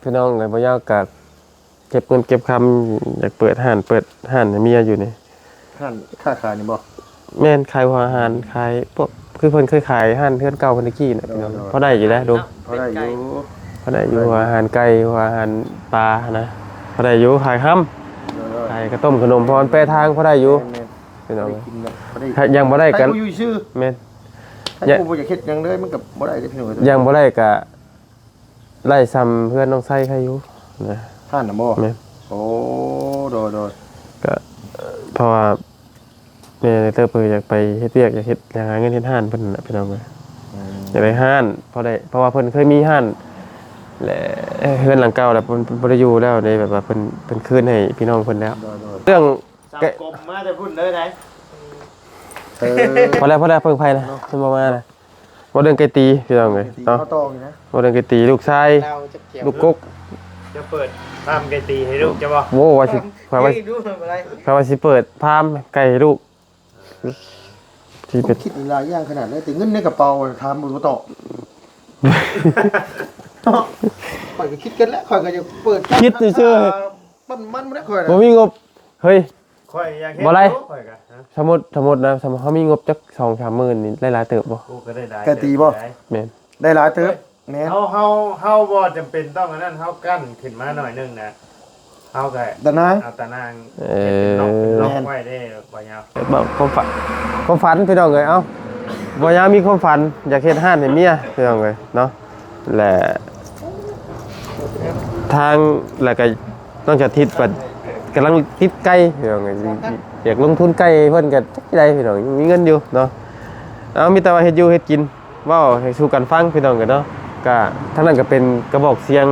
ພີ່ນ້ອງເອີຍ ບໍ່ຢາກກະເກັບເງິນເກັບຄຳ ຢາກເປີດຮ້ານ ເປີດຮ້ານໃຫ້ເມຍຢູ່ນີ້. ຮ້ານຄ້າຂາຍນີ້ບໍ່? ແມ່ນ ຂາຍຫົວອາຫານ ຂາຍພວກ ຄືເພິ່ນເຄີຍຂາຍຮ້ານເຮືອນເກົ່າເພິ່ນແຕ່ກີ້ນະ ໂດຍ ພີ່ນ້ອງ ໂດຍ ພໍໄດ້ຢູ່ແຫຼະ ໂດຍ ພໍໄດ້ຢູ່ ພໍໄດ້ຢູ່ ເປັນໄກ່ ຫົວອາຫານໄກ່ ຫົວອາຫານປາຫັ້ນນະ ພໍໄດ້ຢູ່ ຂາຍຄຳ ໂດຍ ໂດຍ ຂາຍກະຕົ້ມຂະໜົມ ເພາະມັນແປທາງ ພໍໄດ້ຢູ່ ແມ່ນໆ ພີ່ນ້ອງ ພໍໄດ້ກິນແຫຼະ ພໍໄດ້ ຖ້າຍັງບໍ່ໄດ້ກະ ໃຫ້ຜູ້ຢູ່ຊື່ ແມ່ນ ໃຫ້ຜູ້ບໍ່ຢາກເຮັດຫຍັງເລີຍ ມັນກະບໍ່ໄດ້ເດ້ ພີ່ນ້ອງ ຍັງບໍ່ໄດ້ກະ ໄລ່ສ່ຳເຮືອນນ້ອງໄຊໃຄຢູ່ນະ. ຮ້ານນະບໍ່? ແມ່ນ. ໂອ້ ໂດຍໆ ກະ ເພາະວ່າແມ່ເຕີບເພິ່ນຢາກໄປເຮັດວຽກ ຢາກເຮັດ ຢາກຫາເງິນເຮັດຮ້ານເພິ່ນນະ ພີ່ນ້ອງເອີຍ. ອືມ ຢາກໄດ້ຮ້ານ ເພາະໄດ້ ເພາະວ່າເພິ່ນເຄີຍມີຮ້ານ ແລະ ເຮືອນຫຼັງເກົ່າ ແລ້ວເພິ່ນ ເພິ່ນບໍ່ໄດ້ຢູ່ແລ້ວເດ້ ແບບວ່າເພິ່ນ ເພິ່ນຄືນໃຫ້ພີ່ນ້ອງເພິ່ນແລ້ວ. ໂດຍໆ ເລື່ອງ ສາວກົມມາແຕ່ພຸ້ນເລີຍໄດ໋. ເອີ ພໍແລ້ວ ພໍແລ້ວ ເພິ່ງໄພນະ ເນາະ ເພິ່ນບໍ່ມານະ. ເວົ້າເລື່ອງໄກ່ຕີພີ່ນ້ອງເອີຍເນາະ ເວົ້າເລື່ອງໄກ່ຕີ ລູກຊາຍ ລູກກົກ ຈະເປີດຟາມໄກ່ຕີໃຫ້ລູກເຈົ້າບໍ່? ໂອ້ ວ່າຊິ ຂ້ອຍວ່າ ຂ້ອຍວ່າຊິເປີດຟາມໄກ່ໃຫ້ລູກ ຊິເປັນ ຄິດອີກຫຼາຍຢ່າງຂະໜາດໃດ ແຕ່ເງິນໃນກະເປົາຖາມບໍ່ຕອບ. ຂ້ອຍກະຄິດກັນແຫຼະ ຂ້ອຍກະຢາກເປີດ ຄິດຊື່ໆ ປ້ຳມັນບໍ່ໄດ້ຂ້ອຍນະ ບໍ່ມີງົບ ເຮີ້ຍ ຂ້ອຍຢາກເຮັດ ບໍ່ໄດ້ ຢູ່ ຂ້ອຍກະ ຮະ ສົມມຸດ ສົມມຸດນະ ສົມມຸດເຮົາມີງົບຈັກສອງສາມໝື່ນນີ້ ໄດ້ຫຼາຍເຕີບບໍ່? ໂອ້ ກະໄດ້ຫຼາຍ ໄກ່ຕີບໍ່? ແມ່ນ ໄດ້ຫຼາຍເຕີບ. ແມ່ນ ເຮົາ ເຮົາ ເຮົາບໍ່ຈຳເປັນຕ້ອງອັນນັ້ນ ເຮົາກັ້ນຂຶ້ນມາໜ້ອຍໜຶ່ງນະ ເຮົາກະ ຕານາງ ເອົາຕານາງ ເອີ ເຮັດເປັນລັອກ ເປັນລັອກ ແມ່ນ ໄວ້ເດ້ ບໍ່ຍາວ ຄວາມຝັນ ຄວາມຝັນພີ່ນ້ອງເອີຍ. ເອົ້າ ບໍ່ຍາວມີຄວາມຝັນ ຢາກເຮັດຮ້ານໃຫ້ເມຍພີ່ນ້ອງເອີຍເນາະ ແລະ ທາງ ແລ້ວກະນ້ອງສາທິດກຳລັງຕິດໄກ່ ຢາກລົງທຶນໄກ່ເພິ່ນກະຈັກຊິໄດ້ພີ່ນ້ອງ ມີເງິນຢູ່ເນາະ. ເອົາ ມີແຕ່ວ່າເຮັດຢູ່ເຮັດກິນ ເວົ້າໃຫ້ສູ່ກັນຟັງພີ່ນ້ອງເອີຍເນາະ. ກະທາງນັ້ນກະເປັນກະບອກສຽງ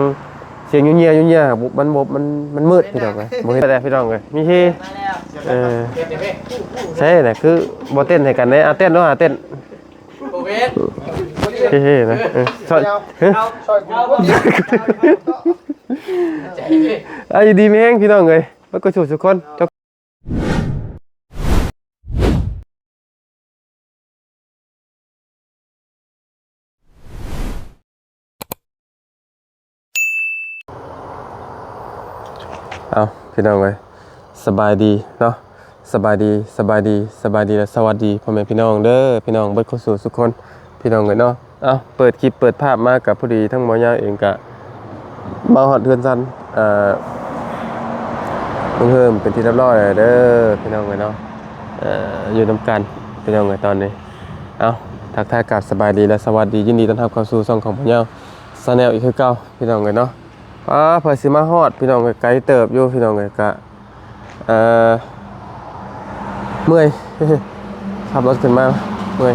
ສຽງຢູ່ເຍຍຢູ່ເຍຍ ມັນບໍ່ ມັນ ມັນມືດພີ່ນ້ອງເອີຍ ບໍ່ເຫັນແຕ່ພີ່ນ້ອງເອີຍ ມີເຮ ເອີ ໃຊ່ແຫຼະ ຄືບໍ່ເຕັ້ນໃຫ້ກັນເດ້. ເອົາ ເຕັ້ນເນາະ ເຕັ້ນ ໂອເຄ ເຮໆ ນະ ເອີ ຊ່ອຍ ເອີ ໃຈເຢັນ ເອີ ຢູ່ດີມີແຮງພີ່ນ້ອງເອີຍ ເບິດກະສູ່ທຸກຄົນ. ເອົາ ພີ່ນ້ອງເອີຍ ສະບາຍດີເນາະ ສະບາຍດີ ສະບາຍດີ ສະບາຍດີ ແລະ ສະຫວັດດີພໍ່ແມ່ພີ່ນ້ອງເດີ ພີ່ນ້ອງເບິດຄູ່ສູ່ທຸກຄົນ ພີ່ນ້ອງເອີຍເນາະ. ເອົ້າ ເປີດຄລິບເປີດພາບມາກະພໍດີ ທັງໝໍຍາວເອງກະມາຮອດເຮືອນຊານ ເອີ ລຸງເຮີມເປັນທີ່ຮຽບຮ້ອຍແລ້ວເດີ ພີ່ນ້ອງເອີຍເນາະ. ເອີ ຢູ່ນຳກັນພີ່ນ້ອງເອີຍຕອນນີ້. ເອົ້າ ທັກທາຍກາບສະບາຍດີ ແລະ ສະຫວັດດີ ຍິນດີຕ້ອນຮັບເຂົ້າສູ່ຊ່ອງຂອງໝໍຍາວ Channel ອີກຄືເກົ່າ ພີ່ນ້ອງເອີຍເນາະ. ອາ ເພື່ອຊິມາຮອດ ພີ່ນ້ອງເອີຍ ໄກເຕີບຢູ່ ພີ່ນ້ອງເອີຍ ກະ ເອີ ເມື່ອຍ ຂັບລົດຂຶ້ນມາເມື່ອຍ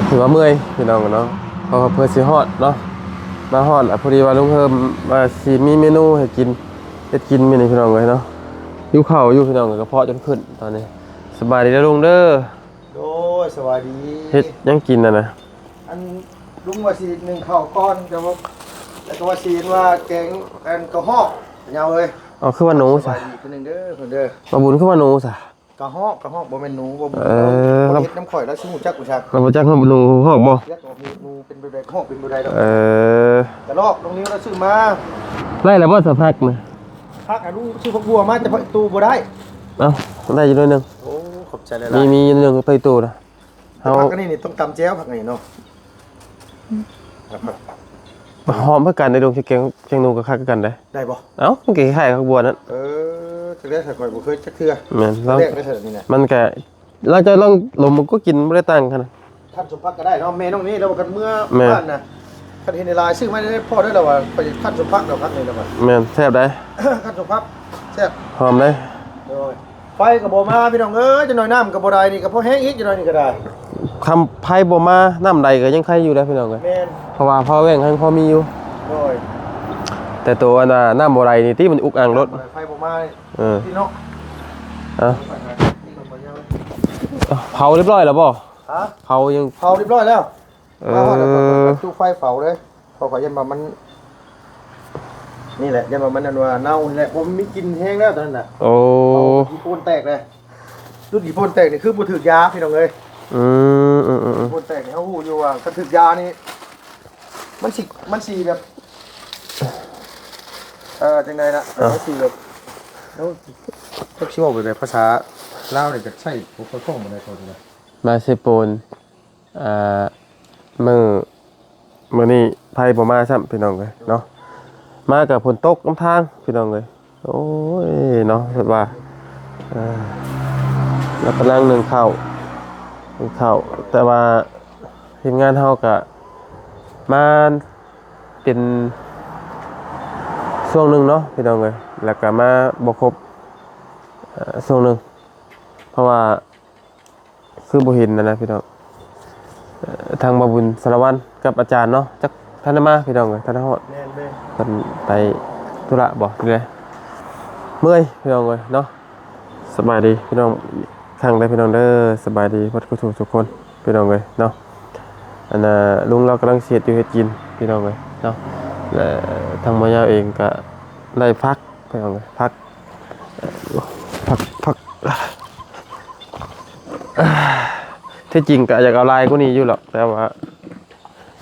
ຖືວ່າເມື່ອຍພີ່ນ້ອງເນາະ ເພາະວ່າເພື່ອຊິຮອດເນາະ ມາຮອດລະ ພໍດີວ່າລຸງເຮີມວ່າຊິມີເມນູໃຫ້ກິນ ເຮັດກິນມື້ນີ້ພີ່ນ້ອງເອີຍເນາະ. ຫິວເຂົ້າຢູ່ພີ່ນ້ອງເອີຍ ກະເພາະຈົນຂຶ້ນຕອນນີ້. ສະບາຍດີເດີລຸງເດີ. ໂດຍ ສະບາຍດີ. ເຮັດຫຍັງກິນຫັ້ນນະ? ອັນ ລຸງວ່າຊິໜຶ້ງເຂົ້າກ່ອນ ແຕ່ວ່າ ແລ້ວກະວ່າຊິເຮັດວ່າແກງອັນກະຮອກຍາວເອີຍ. ອໍ ຄືວ່າໜູຊະ. ສະບາຍດີຄົນໜຶ່ງເດີ ຄົນເດີ. ບໍ່ບຸນຄືວ່າໜູຊະ. ກະຮອກ ກະຮອກ ບໍ່ແມ່ນໜູ ບໍ່ບຸນ. ເອີ ເຮົາເຮັດນຳຂ້ອຍ ລາວຊິຮູ້ຈັກບໍ່ຈັກ. ລາວບໍ່ຈັກ ເຮົາໜູຮອກບໍ່? ຈັກວ່າໜູເປັນແບບໃດ ກະຮອກເປັນແບບໃດດອກ. ເອີ ກະລອກ ນ້ອງນິວລາວຊື້ມາ. ໄດ້ແລ້ວບໍ່ສະຜັກນະ? ຜັກ ອາ ລຸງຊື້ຜັກບົວມາ ແຕ່ຜັກຕູບໍ່ໄດ້. ເອົ້າ ໄດ້ຢູ່ໜ້ອຍໜຶ່ງ. ໂອ້ ຂອບໃຈຫຼາຍໆ. ມີ ມີໜຶ່ງໄປໂຕນະ. ເຮົາ ແຕ່ຜັກອັນນີ້ນີ້ຕ້ອງຕຳແຈ່ວ ຜັກນີ້ເນາະ. ຫອມຄືກັນເດ້ລຸງ ຊິແກງ ແກງໜູກະຄັກຄືກັນເດ້. ໄດ້ບໍ່? ເອົ້າ ມັນກະຄ້າຍໆ ຜັກບົວນັ້ນ. ເອີ ຈັກແລ້ວ ຂ້ອຍບໍ່ເຄີຍຈັກເທື່ອ. ແມ່ນ ລອງ ແລກໄດ້ຊັ້ນນີ້ນະ. ມັນກະ ລາວຈະລອງລົມ ມັນກະກິນບໍ່ໄດ້ຕ່າງກັນ. ຂັ້ນສົມຜັກກະໄດ້ເນາະ ແມ່ນ້ອງນີ້ລາວວ່າຄັນເມືອ ແມ່ນ ບ້ານນະ ຄັນເຫັນຫຼາຍຊື້ມາໃຫ້ພໍ່ເດີ ລາວວ່າຂ້ອຍຄັນສົມຜັກດອກ ພັກນີ້ລາວວ່າ. ແມ່ນ ແຊບໄດ໋. ຂັ້ນສົມຜັກແຊບ ຫອມເດ້. ໂດຍ ໄຟກະບໍ່ມາພີ່ນ້ອງເອີຍ ຈັກໜ້ອຍນ້ຳກະບໍ່ໄດ້ນີ້ ກະພໍແຮງອີກ ຈັກໜ້ອຍນີ້ກະໄດ້. ຄັນໄຟບໍ່ມາ ນ້ຳໄຫຼກະຍັງໄຄຢູ່ເດ້ພີ່ນ້ອງເອີຍ. ແມ່ນ ເພາະວ່າພໍແວ່ງຫັ້ນພໍມີຢູ່. ໂດຍ ແຕ່ໂຕອັນວ່ານ້ຳບໍ່ໄຫຼນີ້ຕິ ມັນອຸກອັ່ງໂລດ ໄຟບໍ່ມາ. ເອີ ເອົາ ເຜົາຮຽບຮ້ອຍແລ້ວບໍ່? ຮະ ເຜົາຍັງ ເຜົາຮຽບຮ້ອຍແລ້ວ. ເອີ ມາຮອດແລ້ວ ເອີ ຈຸໄຟເຜົາເລີຍ ເພາະຂ້ອຍຢ້ານວ່າມັນ ນີ້ແຫຼະ ຢ້ານວ່າມັນ ອັນວ່າເນົ່ານີ້ແຫຼະ ເພາະມັນມີກິ່ນແຮງແລ້ວຕອນນັ້ນນະ. ໂອ້ ຂີ້ໂພນແຕກເລີຍ ລຸ້ນຂີ້ໂພນແຕກນີ້ຄືບໍ່ຖືກຢາພີ່ນ້ອງເອີຍ. ອືມ ຂີ້ໂພນແຕກນີ້ເຮົາຮູ້ຢູ່ວ່າຄັນຖືກຢານີ້ ມັນຊິ ມັນຊິແບບ ເອີ ຈັ່ງໃດລະ ເອີ ມັນຊິແບບ ແລ້ວຈັກຊິເວົ້າແບບໃດ ພາສາລາວນີ້ກໍໃຊ້ບໍ່ຄ່ອຍຄ່ອງປານໃດ ເຂົານີ້ນະ ມາເຊໂປນ ອ່າ ມື້ ມື້ນີ້ໄພບໍ່ມາຊ້ຳ ພີ່ນ້ອງເອີຍເນາະ ມາກໍຝົນຕົກນຳທາງ ພີ່ນ້ອງເອີຍ. ໂອ້ຍເນາະ ແບບວ່າ ເອີ ລາວກຳລັງໜຶ້ງເຂົ້າ ໜຶ້ງເຂົ້າ ແຕ່ວ່າທີມງານເຮົາກະມາເປັນຊ່ວງໜຶ່ງເນາະ ພີ່ນ້ອງເອີຍ ແລ້ວກະມາບໍ່ຄົບ ເອີ ຊ່ວງໜຶ່ງ ເພາະວ່າ ຄືບໍ່ເຫັນຫັ້ນນະພີ່ນ້ອງ ເອີ ທາງບ່າວບຸນສາລະວັນກັບອາຈານເນາະ ຈັກທັນໄດ້ມາພີ່ນ້ອງເອີຍ ທັນໄດ້ຮອດ ແມ່ນໆ ເພິ່ນໄປທຸລະບໍ່ ຫຼືໃດ ເມື່ອຍພີ່ນ້ອງເອີຍເນາະ. ສະບາຍດີພີ່ນ້ອງອີກຄັ້ງເດີພີ່ນ້ອງເດີ ສະບາຍດີເບິດທຸກໆຄົນພີ່ນ້ອງເອີຍເນາະ. ອັນນ່າ ລຸງລາວກຳລັງຊິເຮັດຢູ່ເຮັດກິນພີ່ນ້ອງເອີຍເນາະ ແລະ ທາງໝໍຍາວເອງກະໄດ້ຜັກພີ່ນ້ອງເອີຍ ຜັກ ຜັກ ຜັກ ທີ່ຈິງກໍຢາກເອົາຫຼາຍກວ່ານີ້ຢູ່ຫຼອກ ແຕ່ວ່າ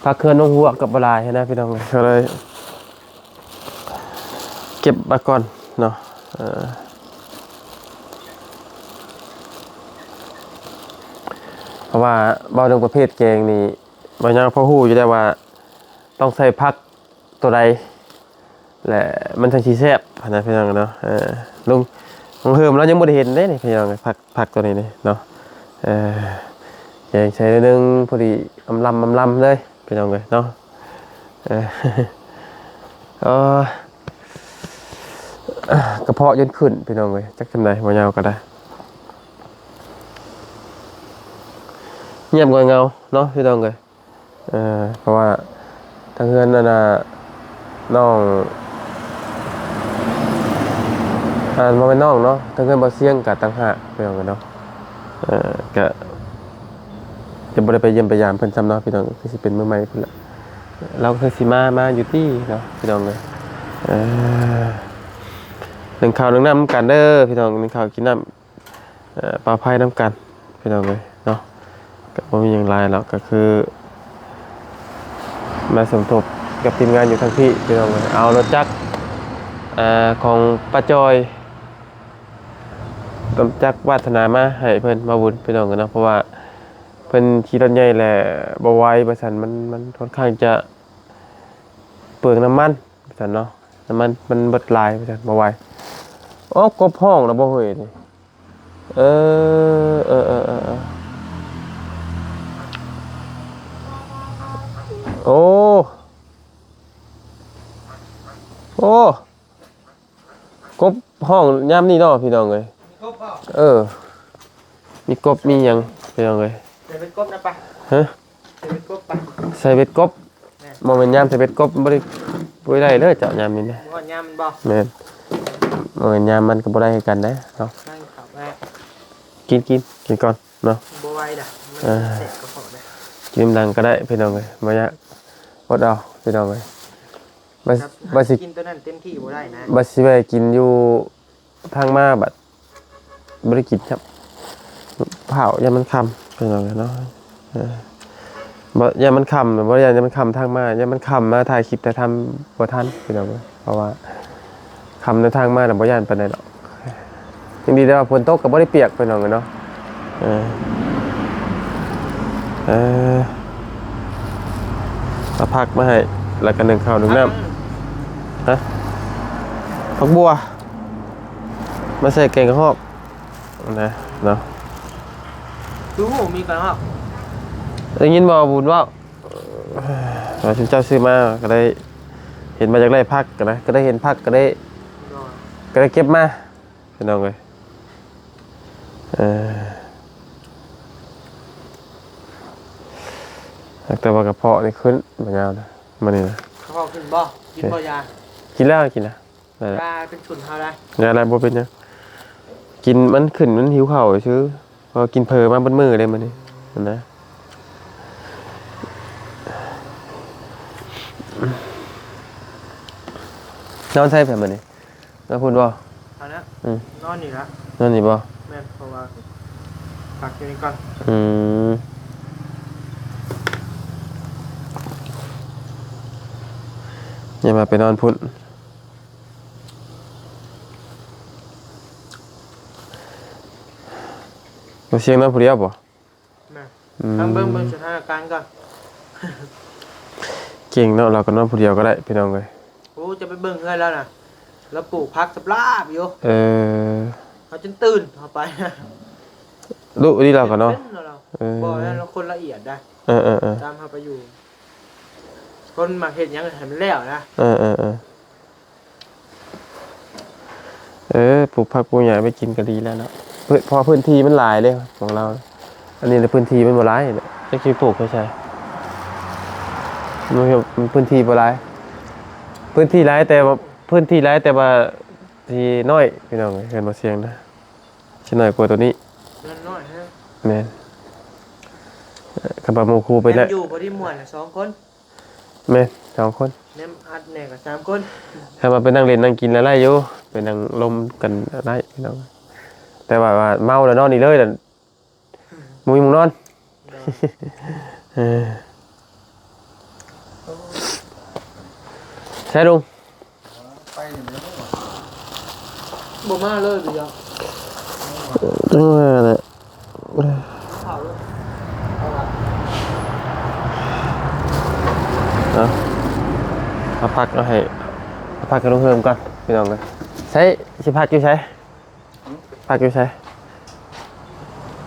ຜັກເຮືອນນ້ອງຫົວກໍບໍ່ຫຼາຍນະພີ່ນ້ອງ ກໍເລີຍເກັບມາກ່ອນເນາະ. ເອີ ເພາະວ່າເວົ້າເລື່ອງປະເພດແກງນີ້ ບ່າວຍາວພໍຮູ້ຢູ່ແລ້ວວ່າຕ້ອງໃສ່ຜັກ ໂຕໃດ ແລະ ມັນຈັ່ງຊິແຊບຫັ້ນນະພີ່ນ້ອງເນາະ. ເອີ ລຸງ ລຸງເຮີມລາວຍັງບໍ່ໄດ້ເຫັນເດ້ນີ້ພີ່ນ້ອງ ຜັກ ຜັກໂຕນີ້ນີ້ເນາະ. ເອີ ແກງໃສ່ໜ້ອຍໜຶ່ງ ພໍດີອຳລຳ ອຳລຳເລີຍພີ່ນ້ອງເອີຍເນາະ. ເອີ ເອີ ກະເພາະຈົນຂຶ້ນພີ່ນ້ອງເອີຍ ຈັກຈັ່ງໃດ ບໍ່ຍາວກໍໄດ້ ງຽບຫງອຍເຫງົາເນາະພີ່ນ້ອງເອີຍ. ເອີ ເພາະວ່າທາງເຮືອນອັນນ່າ ນ້ອງ ອ່າ ບໍ່ແມ່ນນ້ອງເນາະ ທາງເຮືອນບ່າວຊຽງກະຕ່າງຫາກພີ່ນ້ອງເອີຍເນາະ. ເອີ ກະ ຈະບໍ່ໄດ້ໄປຢ້ຽມໄປຢາມເພິ່ນຊ້ຳເນາະພີ່ນ້ອງ ຄືຊິເປັນມື້ໃໝ່ພຸ້ນລະ ລາວກໍຄືຊິມາ ມາຢູ່ຕິເນາະພີ່ນ້ອງເອີຍ. ເອີ ໜຶ້ງເຂົ້າໜຶ້ງນ້ຳນຳກັນເດີພີ່ນ້ອງ ໜຶ້ງເຂົ້າກິນນ້ຳ ເອີ ປ່າໄຜ່ນຳກັນພີ່ນ້ອງເອີຍເນາະ. ກໍບໍ່ມີຫຍັງຫຼາຍດອກ ກໍຄືມາສົມທົບກັບທີມງານຢູ່ທາງພີ້ພີ່ນ້ອງເອີຍ. ເອົາລົດຈັກ ເອີ ຂອງປ້າຈອຍ ລົດຈັກວາດທະນາມາໃຫ້ເພິ່ນ ມາບຸນພີ່ນ້ອງເອີຍເນາະ ເພາະວ່າເພິ່ນຂີ່ລົດໃຫຍ່ແຫຼະບໍ່ໄຫວວ່າຊັ້ນ ມັນ ມັນຄ່ອນຂ້າງຈະເປືອງນ້ຳມັນວ່າຊັ້ນເນາະ ນ້ຳມັນມັນເບິດຫຼາຍວ່າຊັ້ນ ບໍ່ໄຫວ. ໂອ້ ກົບຮ້ອງແລ້ວບໍ່ເຮີ້ຍນີ້? ເອີ ເອີ ເອີ ເອີ ເອີ ໂອ້ ໂອ້ ກົບຮ້ອງຍາມນີ້ເນາະພີ່ນ້ອງເອີຍ. ມີກົບບໍ່? ເອີ ມີກົບມີຫຍັງພີ່ນ້ອງເອີຍ. ໃສ່ເບັດກົບນະປະ? ຮະ? ໃສ່ເບັດກົບປະ? ໃສ່ເບັດກົບ? ແມ່ນ. ບໍ່ແມ່ນຍາມໃສ່ເບັດກົບ ບໍ່ໄດ້ ບໍ່ໄດ້ເລີຍເຈົ້າຍາມນີ້ນະ. ບໍ່ຮອດຍາມມັນບໍ່? ແມ່ນ. ບໍ່ແມ່ນຍາມມັນກໍບໍ່ໄດ້ຄືກັນເດ້ເນາະ. ກິນ ກິນ ກິນກ່ອນເນາະ. ບໍ່ໄຫວດະ ມັນ ເອີ ແສບກະເພາະເດ້. ກິນນຳຫຼັງກໍໄດ້ພີ່ນ້ອງເອີຍ ບໍ່ຍາກ ອົດເອົາພີ່ນ້ອງເອີຍ. ວ່າ ວ່າຊິ ກິນໂຕນັ້ນເຕັມທີ່ບໍ່ໄດ້ນະ ວ່າຊິແວ່ກິນຢູ່ທາງມາ ບັດບໍ່ໄດ້ກິນຊ້ຳ ພ້າວ ຢ້ານມັນຄ່ຳພີ່ນ້ອງເນາະ. ເອີ ບໍ່ ຢ້ານມັນຄ່ຳ ບໍ່ໄດ້ຢ້ານມັນຄ່ຳທາງມາ ຢ້ານມັນຄ່ຳມາຖ່າຍຄລິບຖ່າຍທຳບໍ່ທັນພີ່ນ້ອງເອີຍ. ເພາະວ່າຄ່ຳໃນທາງມານະ ບໍ່ຢ້ານປານໃດດອກ. ຍັງດີແຕ່ວ່າຝົນຕົກກໍບໍ່ໄດ້ປຽກພີ່ນ້ອງເອີຍເນາະ. ເອີ ເອີ ເອົາຜັກມາໃຫ້ ແລ້ວກໍໜຶ້ງເຂົ້າໜຶ້ງນ້ຳ. ຮະ? ຜັກບົວ ມາໃສ່ແກງກະຮອກນະເນາະ. ຄືບໍ່ມີກະຮອກ? ໄດ້ຍິນບໍ່ບຸນເວົ້າ ວ່າຊຸມເຈົ້າຊື້ມາ ກໍໄດ້ເຫັນວ່າຢາກໄດ້ຜັກ ກໍໄດ້ ກໍໄດ້ເຫັນຜັກ ກໍໄດ້ ກໍໄດ້ເກັບມາ. ພີ່ນ້ອງເອີຍ ເອີ ແຕ່ວ່າກະເພາະນີ້ຂຶ້ນ ບໍ່ຍາວນະ ມື້ນີ້ນະ. ກະເພາະຂຶ້ນບໍ່? ກິນບໍ່ຢາ? ກິນແລ້ວ ກິນແລ້ວ ໄດ້ແລ້ວ ຢາເປັນຊຸນເຮົາໄດ້ ຢາແລ້ວ ບໍ່ເປັນຫຍັງ. ກິນມັນຂຶ້ນ ມັນຫິວເຂົ້າຊື່ ເພາະວ່າກິນເຜີມາເບິດມື້ເດ້ມື້ນີ້ ຫັ້ນນະ. ນອນໃສແທ້ມື້ນີ້? ນອນພຸ້ນບໍ່? ເອົານະ ອືມ ນອນນີ້ລະ. ນອນນີ້ບໍ່? ແມ່ນ ເພາະວ່າພັກຢູ່ນີ້ກ່ອນ. ອືມ. ຢ່າມາໄປນອນພຸ້ນ. ບໍ່ ສຽງນອນຜູ້ດຽວບໍ່? ນະ ອືມ ຕ້ອງເບິ່ງ ເບິ່ງສະຖານະການກ່ອນ. ເກັ່ງເນາະ ລາວກໍນອນຜູ້ດຽວກໍໄດ້ ພີ່ນ້ອງເອີຍ. ໂອ້ ຈະໄປເບິ່ງເຮືອນລາວນະ ລາວປູກຜັກສະບລາບຢູ່. ເອີ ເຮົາຈົນຕື່ນ ເຮົາໄປນະ ດຸດີລາວກໍເນາະ. ເອີ ບໍ່ແມ່ນ ລາວຄົນລະອຽດໄດ໋. ເອີໆໆ ຕາມເຮົາໄປຢູ່ ຄົນມັກເຮັດຫຍັງໃຫ້ມັນແລ້ວນະ. ເອີໆໆ ເອີ ປູກຜັກປູກຫຍ້າໄປກິນກໍດີແລ້ວເນາະ ເພາະພື້ນທີ່ມັນຫຼາຍເດ້ຂອງລາວ. ອັນນີ້ນະ ພື້ນທີ່ມັນບໍ່ຫຼາຍນະ ຈັກຊິປູກໃສ່ໃສ ມັນ ມັນພື້ນທີ່ບໍ່ຫຼາຍ. ພື້ນທີ່ຫຼາຍແຕ່ວ່າ ພື້ນທີ່ຫຼາຍແຕ່ວ່າທີ່ນ້ອຍ ພີ່ນ້ອງເອີຍ. ເຮືອນບໍ່ສຽງນະ ຊິນ້ອຍກວ່າໂຕນີ້ ເຮືອນນ້ອຍແຮງ. ແມ່ນ ເອີ ຄັນວ່າໝູ່ຄູ່ໄປ ແມ່ນ ນະ ຢູ່ພໍດີມ່ວນນະ ສອງຄົນ. ແມ່ນ ສອງຄົນ ແນມອັດແນ່ກໍສາມຄົນ. ຖ້າວ່າໄປນັ່ງຫຼິ້ນນັ່ງກິນລະໄດ້ຢູ່ ໄປນັ່ງລົມກັນລະໄດ້ພີ່ນ້ອງ ແຕ່ວ່າ ວ່າເມົາລະນອນນີ້ເລີຍ ບໍ່ມີໝ່ອງນອນ. ໂດຍ ເອີ ໃຊ່ລຸງ ໄປນີ້ແຫຼະ ບໍ່ມາເລີຍດຽວ ຈັ່ງວ່າແຫຼະ. ເອົາ ເອົາຜັກເອົາໃຫ້ ເອົາຜັກໃຫ້ລຸງເຮີມກ່ອນ ພີ່ນ້ອງເອີຍ. ໃສ ຊິພັກຢູ່ໃສ? ຫືມ? ພັກຢູ່ໃສ?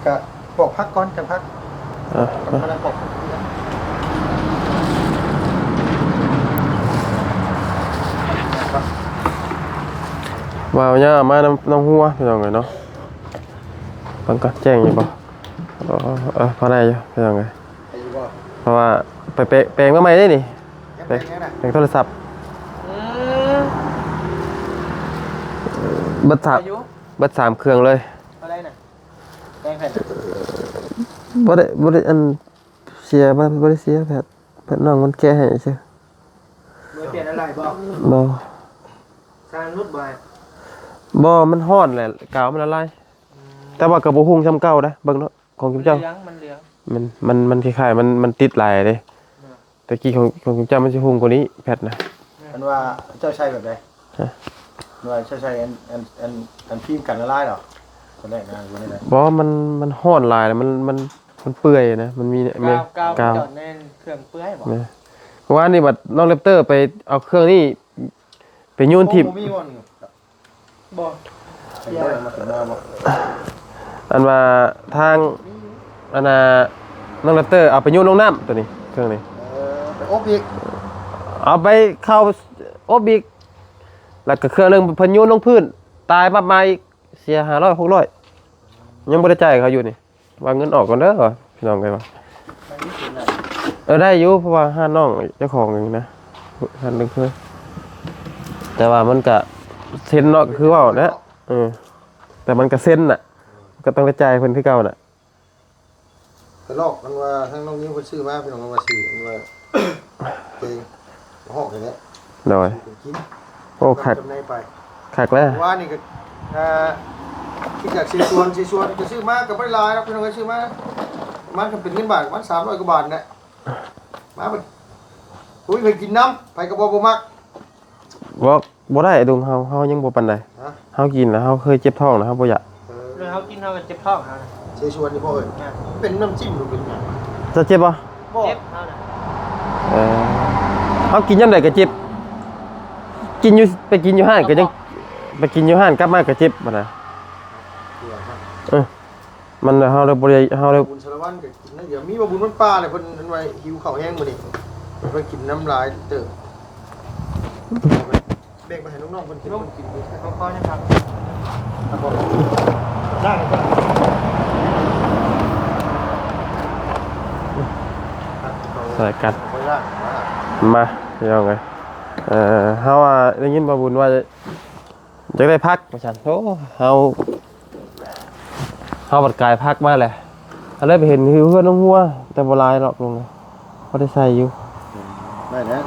ກະບອກພັກກ່ອນ ຈັ່ງພັກ. ເອີ ມານັ່ງປອກ ວ່າວຍາມານຳ ນຳຫົວ ພີ່ນ້ອງເອີຍເນາະ. ເບິ່ງກ່ອນ ແຈ້ງຢູ່ບໍ່? ເອີ ເອີ ພໍໄດ້ຢູ່ ພີ່ນ້ອງເອີຍ. ໄດ້ຢູ່ບໍ່? ເພາະວ່າໄປແປງ ແປງມາໃໝ່ເດ້ນີ້. ແປງ ແປງຫຍັງນະ? ແປງໂທລະສັບ. ອືມ ເບິດສາມ ເບິດສາມເຄື່ອງເລີຍ. ເທົ່າໃດນະ? ແປງໃຜນະ? ບໍ່ໄດ້ ບໍ່ໄດ້ອັນ ເສຍ ບໍ່ ບໍ່ໄດ້ເສຍ ແພດ ແພດນ້ອງມັນແກະໃຫ້ຊື່. ບໍ່ໄດ້ປ່ຽນອາໄຫຼ່ບໍ່? ບໍ່. ຊ່າງຫຼຸດບໍ່? ບໍ່ ມັນຮ້ອນແຫຼະ ກາວມັນລະລາຍ. ອືມ ແຕ່ວ່າກໍບໍ່ຮຸ່ງສ່ຳເກົ່າເດ້ ເບິ່ງເນາະ ຂອງຈຸມເຈົ້າ. ມັນເຫຼືອງ ມັນເຫຼືອງ ມັນ ມັນ ມັນຄ້າຍໆ ມັນ ມັນຕິດຫຼາຍເດ້. ເນາະ ແຕ່ກີ້ຂອງ ຂອງຈຸມເຈົ້າມັນຊິຮຸ່ງກວ່ານີ້ ແພັດນະ. ແມ່ນ ອັນວ່າເຈົ້າໃຊ້ແບບໃດ? ຮະ? ວ່າເຈົ້າໃຊ້ອັນ ອັນ ອັນ ອັນຟີມກັນລະລາຍເນາະ ຕອນແລກນະ ຢູ່ໃນນັ້ນ. ບໍ່ ມັນ ມັນຮ້ອນຫຼາຍ ມັນ ມັນ ມັນເປື່ອຍນະ ມັນມີ ແມ່ນ ກາວ ກາວ ກາວ ຈອດໃນເຄື່ອງເປື່ອຍບໍ່? ແມ່ນ ເມື່ອວານນີ້ບັດນ້ອງແຣັບເຕີໄປເອົາເຄື່ອງນີ້ໄປໂຍນຖິ້ມ. ບໍ່ມີບໍ່ນີ້? ບໍ່ ໄປເອົາມາຂຶ້ນມາບໍ່? ອັນວ່າທາງ ອັນນ່າ ນ້ອງແຣັບເຕີເອົາໄປໂຍນລົງນ້ຳໂຕນີ້ ເຄື່ອງນີ້. ເອີ ໄປອົບອີກ ເອົາໄປເຂົ້າອົບອີກ ແລ້ວກໍເຄື່ອງໜຶ່ງເພິ່ນໂຍນລົງພື້ນ ຕາຍປັບມາອີກ ເສຍຫ້າຮ້ອຍ ຫົກຮ້ອຍ ຍັງບໍ່ໄດ້ຈ່າຍເຂົາຢູ່ນີ້. ວ່າເງິນອອກກ່ອນເດີວ່າ ພີ່ນ້ອງເອີຍວ່າ. ເອີ ໄດ້ຢູ່ ເພາະວ່າຮ້ານນ້ອງເຈົ້າຂອງເອງນະ ຮ້ານເລິກເຄີຍ ແຕ່ວ່າມັນກະເຊັນເນາະ ກໍຄືເວົ້າແຫຼະ. ເອີ ແຕ່ມັນກະເຊັນນະ ກໍຕ້ອງໄດ້ຈ່າຍເພິ່ນຄືເກົ່ານະ. ກະລອກ ມັນວ່າທາງນ້ອງຍິ້ວເພິ່ນຊື້ມາ ພີ່ນ້ອງ ວ່າຊື້ ມັນວ່າ ເອງ ຮອກນີ້ແຫຼະ. ໂດຍ ຊື້ເປັນກິນ ໂອ້ ຄັກ ຈຳໜ່າຍໄປ ຄັກແລ້ວ. ວານນີ້ກໍ ເອີ ຄິດຢາກເຊຊວນ ເຊຊວນກໍຊື້ມາກໍບໍ່ໄດ້ຫຼາຍດອກ ພີ່ນ້ອງເອີຍ. ຊື້ມາປະມານ ຄັນເປັນເງິນບາດປະມານສາມຮ້ອຍກວ່າບາດແຫຼະ. ມາເບິ່ງ ໂອ້ຍ ໃຜກິນນຳ ໃຜກໍບໍ່ ບໍ່ມັກ. ບໍ່ ບໍ່ໄດ້ ລຸງ ເຮົາ ເຮົາຍັງບໍ່ປານໃດ. ຮະ? ເຮົາກິນແລ້ວເຮົາເຄີຍເຈັບທ້ອງນະ ເຮົາບໍ່ຢາກ. ເອີ ແລ້ວເຮົາກິນເຮົາກໍເຈັບທ້ອງເຮົານະ. ເຊຊວນນີ້ບໍ່ເອີຍ ແມ່ນ ເປັນນ້ຳຈິ້ມຫຼືເປັນຫຍັງ? ເຈົ້າເຈັບບໍ່? ບໍ່ ເຈັບເຮົານະ. ເອີ ເຮົາກິນຍາມໃດກໍເຈັບ ກິນຢູ່ ໄປກິນຢູ່ຮ້ານກໍຍັງ ໄປກິນຢູ່ຮ້ານກັບມາກໍເຈັບຫັ້ນນະ. ເອີ ມັນ ເຮົາເລີຍບໍ່ໄດ້ ເຮົາເລີຍ ບຸນສາລະວັນກໍກິນນະ. ດຽວມີບ່າວບຸນວັນປ່າແຫຼະ ເພິ່ນ ເພິ່ນວ່າຫິວເຂົ້າແຮງມື້ນີ້ ເພິ່ນກິນນ້ຳຫຼາຍເຕີບ. ແບ່ງໄປໃຫ້ນ້ອງໆເພິ່ນກິນ ເພິ່ນກິນຢູ່. ຂໍ ຂໍນະຄັບ ລ້າງກ່ອນ ຊ່ວຍກັນ. ມາ ພີ່ນ້ອງເອີຍ ເອີ ເຮົາວ່າໄດ້ຍິນບ່າວບຸນວ່າ ຢາກໄດ້ຜັກວ່າຊັ້ນ. ໂອ້ ເຮົາ ເຮົາບັດກາຍຜັກມາແຫຼະ ກໍເລີຍໄປເຫັນຢູ່ເຮືອນນ້ອງຫົວ ແຕ່ບໍ່ຫຼາຍດອກ ລຸງ ພໍໄດ້ໃຊ້ຢູ່. ໄດ້ແລ້ວ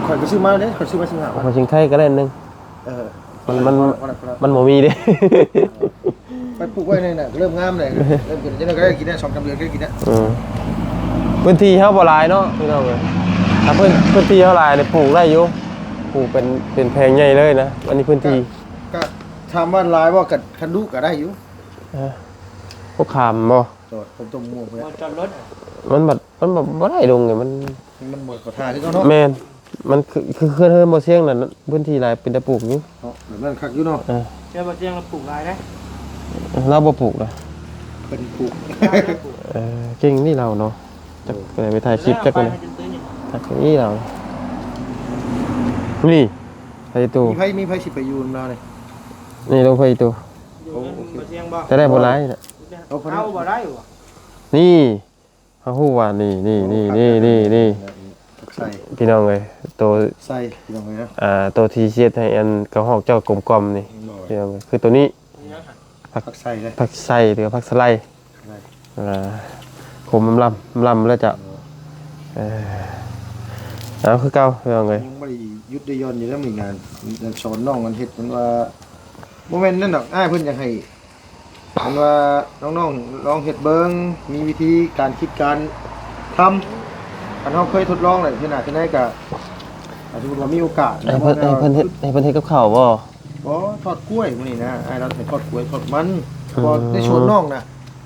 ຂ້ອຍກໍຊື້ມາເດ້ ຂ້ອຍຊື້ມາສິບຫ້າພັນ ຂອງສິງໄຄກໍໄດ້ອັນໜຶ່ງ. ເອີ ມັນ ມັນ ມັນບໍ່ມີເດ້ ໄປປູກໄວ້ໃນນັ້ນ ເລີ່ມງາມແລ້ວ ເລີ່ມຂຶ້ນ ຈັກໜ້ອຍກໍໄດ້ກິນແລ້ວ ສອງສາມເດືອນກໍໄດ້ກິນແລ້ວ. ເອີ ພື້ນທີ່ເຮົາບໍ່ຫຼາຍເນາະ ພີ່ນ້ອງເອີຍ. ຖ້າພື້ນ ພື້ນທີ່ເຮົາຫຼາຍນີ້ປູກໄດ້ຢູ່ ປູກເປັນ ເປັນແຜງໃຫຍ່ເລີຍນະ. ອັນນີ້ພື້ນທີ່ ກະ ກະຖາມວ່າຫຼາຍບໍ່ ກະຄັນດຸກະໄດ້ຢູ່. ເອີ ພວກຂາມບໍ່? ຈອດ ເປັນຕົ້ນມ່ວງພຸ້ນແຫຼະ ຈອດລົດ ມັນບັດ ມັນບໍ່ ບໍ່ໄດ້ດົງນີ້ ມັນ ມັນບໍ່ເຂົ້າທ່າຄືເກົ່າເນາະ. ແມ່ນ ມັນຄື ຄືເຮືອນ ເຮືອນບໍ່ຊຽງນັ້ນ ພື້ນທີ່ຫຼາຍ ເປັນຕາປູກຢູ່ເນາະ. ແບບນັ້ນຄັກຢູ່ເນາະ. ເອີ ເຮືອນບໍ່ຊຽງລາວປູກຫຼາຍເດ້. ລາວບໍ່ປູກນະ ເພິ່ນປູກ. ເອີ ເກັ່ງນີ້ລາວເນາະ. ຈັກໄປຖ່າຍຄລິບຈັກ ໂອ້ ຈັກນີ້ລາວ ນີ້ ໄປຕູ້ ມີໃຜ ມີໃຜຊິໄປຢູ່ນຳລາວນີ້? ນີ້ລົງໄປຕູ້ ຢູ່ເຮືອນບໍ່ຊຽງບໍ່? ແຕ່ໄດ້ບໍ່ຫຼາຍນະ. ເອົາ ເອົາບໍ່ໄດ້ບໍ່? ນີ້ ເຮົາຮູ້ວ່ານີ້ ນີ້ ນີ້ ນີ້ ນີ້ ນີ້ ຜັກໄຊ ພີ່ນ້ອງເອີຍ ໂຕ ໃສ່ພີ່ນ້ອງເອີຍນະ. ອ່າ ໂຕທີ່ຊິເຮັດໃຫ້ອັນກະຮອກເຈົ້າກົມກ່ອມນີ້ ໂດຍ ພີ່ນ້ອງເອີຍ ຄືໂຕນີ້ ຫຍັງຫະ? ຜັກ ຜັກໄຊເດ້ ຜັກໄຊ ຫຼືວ່າຜັກສະໄລ ສະໄລ ອ່າ ຂົມລຳ ລຳແລ້ວເຈົ້າ. ເອີ ເອົາ ຄືເກົ່າ ພີ່ນ້ອງເອີຍ ຍັງບໍ່ໄດ້ຢຸດໄດ້ຢ່ອນຢູ່ເດ້ ມີງານ ສອນນ້ອງກັນເຮັດ ມັນວ່າ ບໍ່ແມ່ນນັ້ນດອກ ອ້າຍເພິ່ນຢາກໃຫ້ ເພິ່ນວ່ານ້ອງໆລອງເຮັດເບິ່ງ ມີວິທີການຄິດການທຳ ຄັນເຮົາເຄີຍທົດລອງແລ້ວ ເທື່ອໜ້າເທື່ອໃດກະ ຖ້າສົມມຸດວ່າມີໂອກາດ ໃຫ້ເພິ່ນ ໃຫ້ເພິ່ນເຮັດ ໃຫ້ເພິ່ນເຮັດກັບເຂົ້າບໍ່? ບໍ່ ທອດກ້ວຍມື້ນີ້ນະ ອ້າຍລາວໃຫ້ທອດກ້ວຍ ທອດມັນ ອືມ ເພາະໃນສວນນ້ອງນະ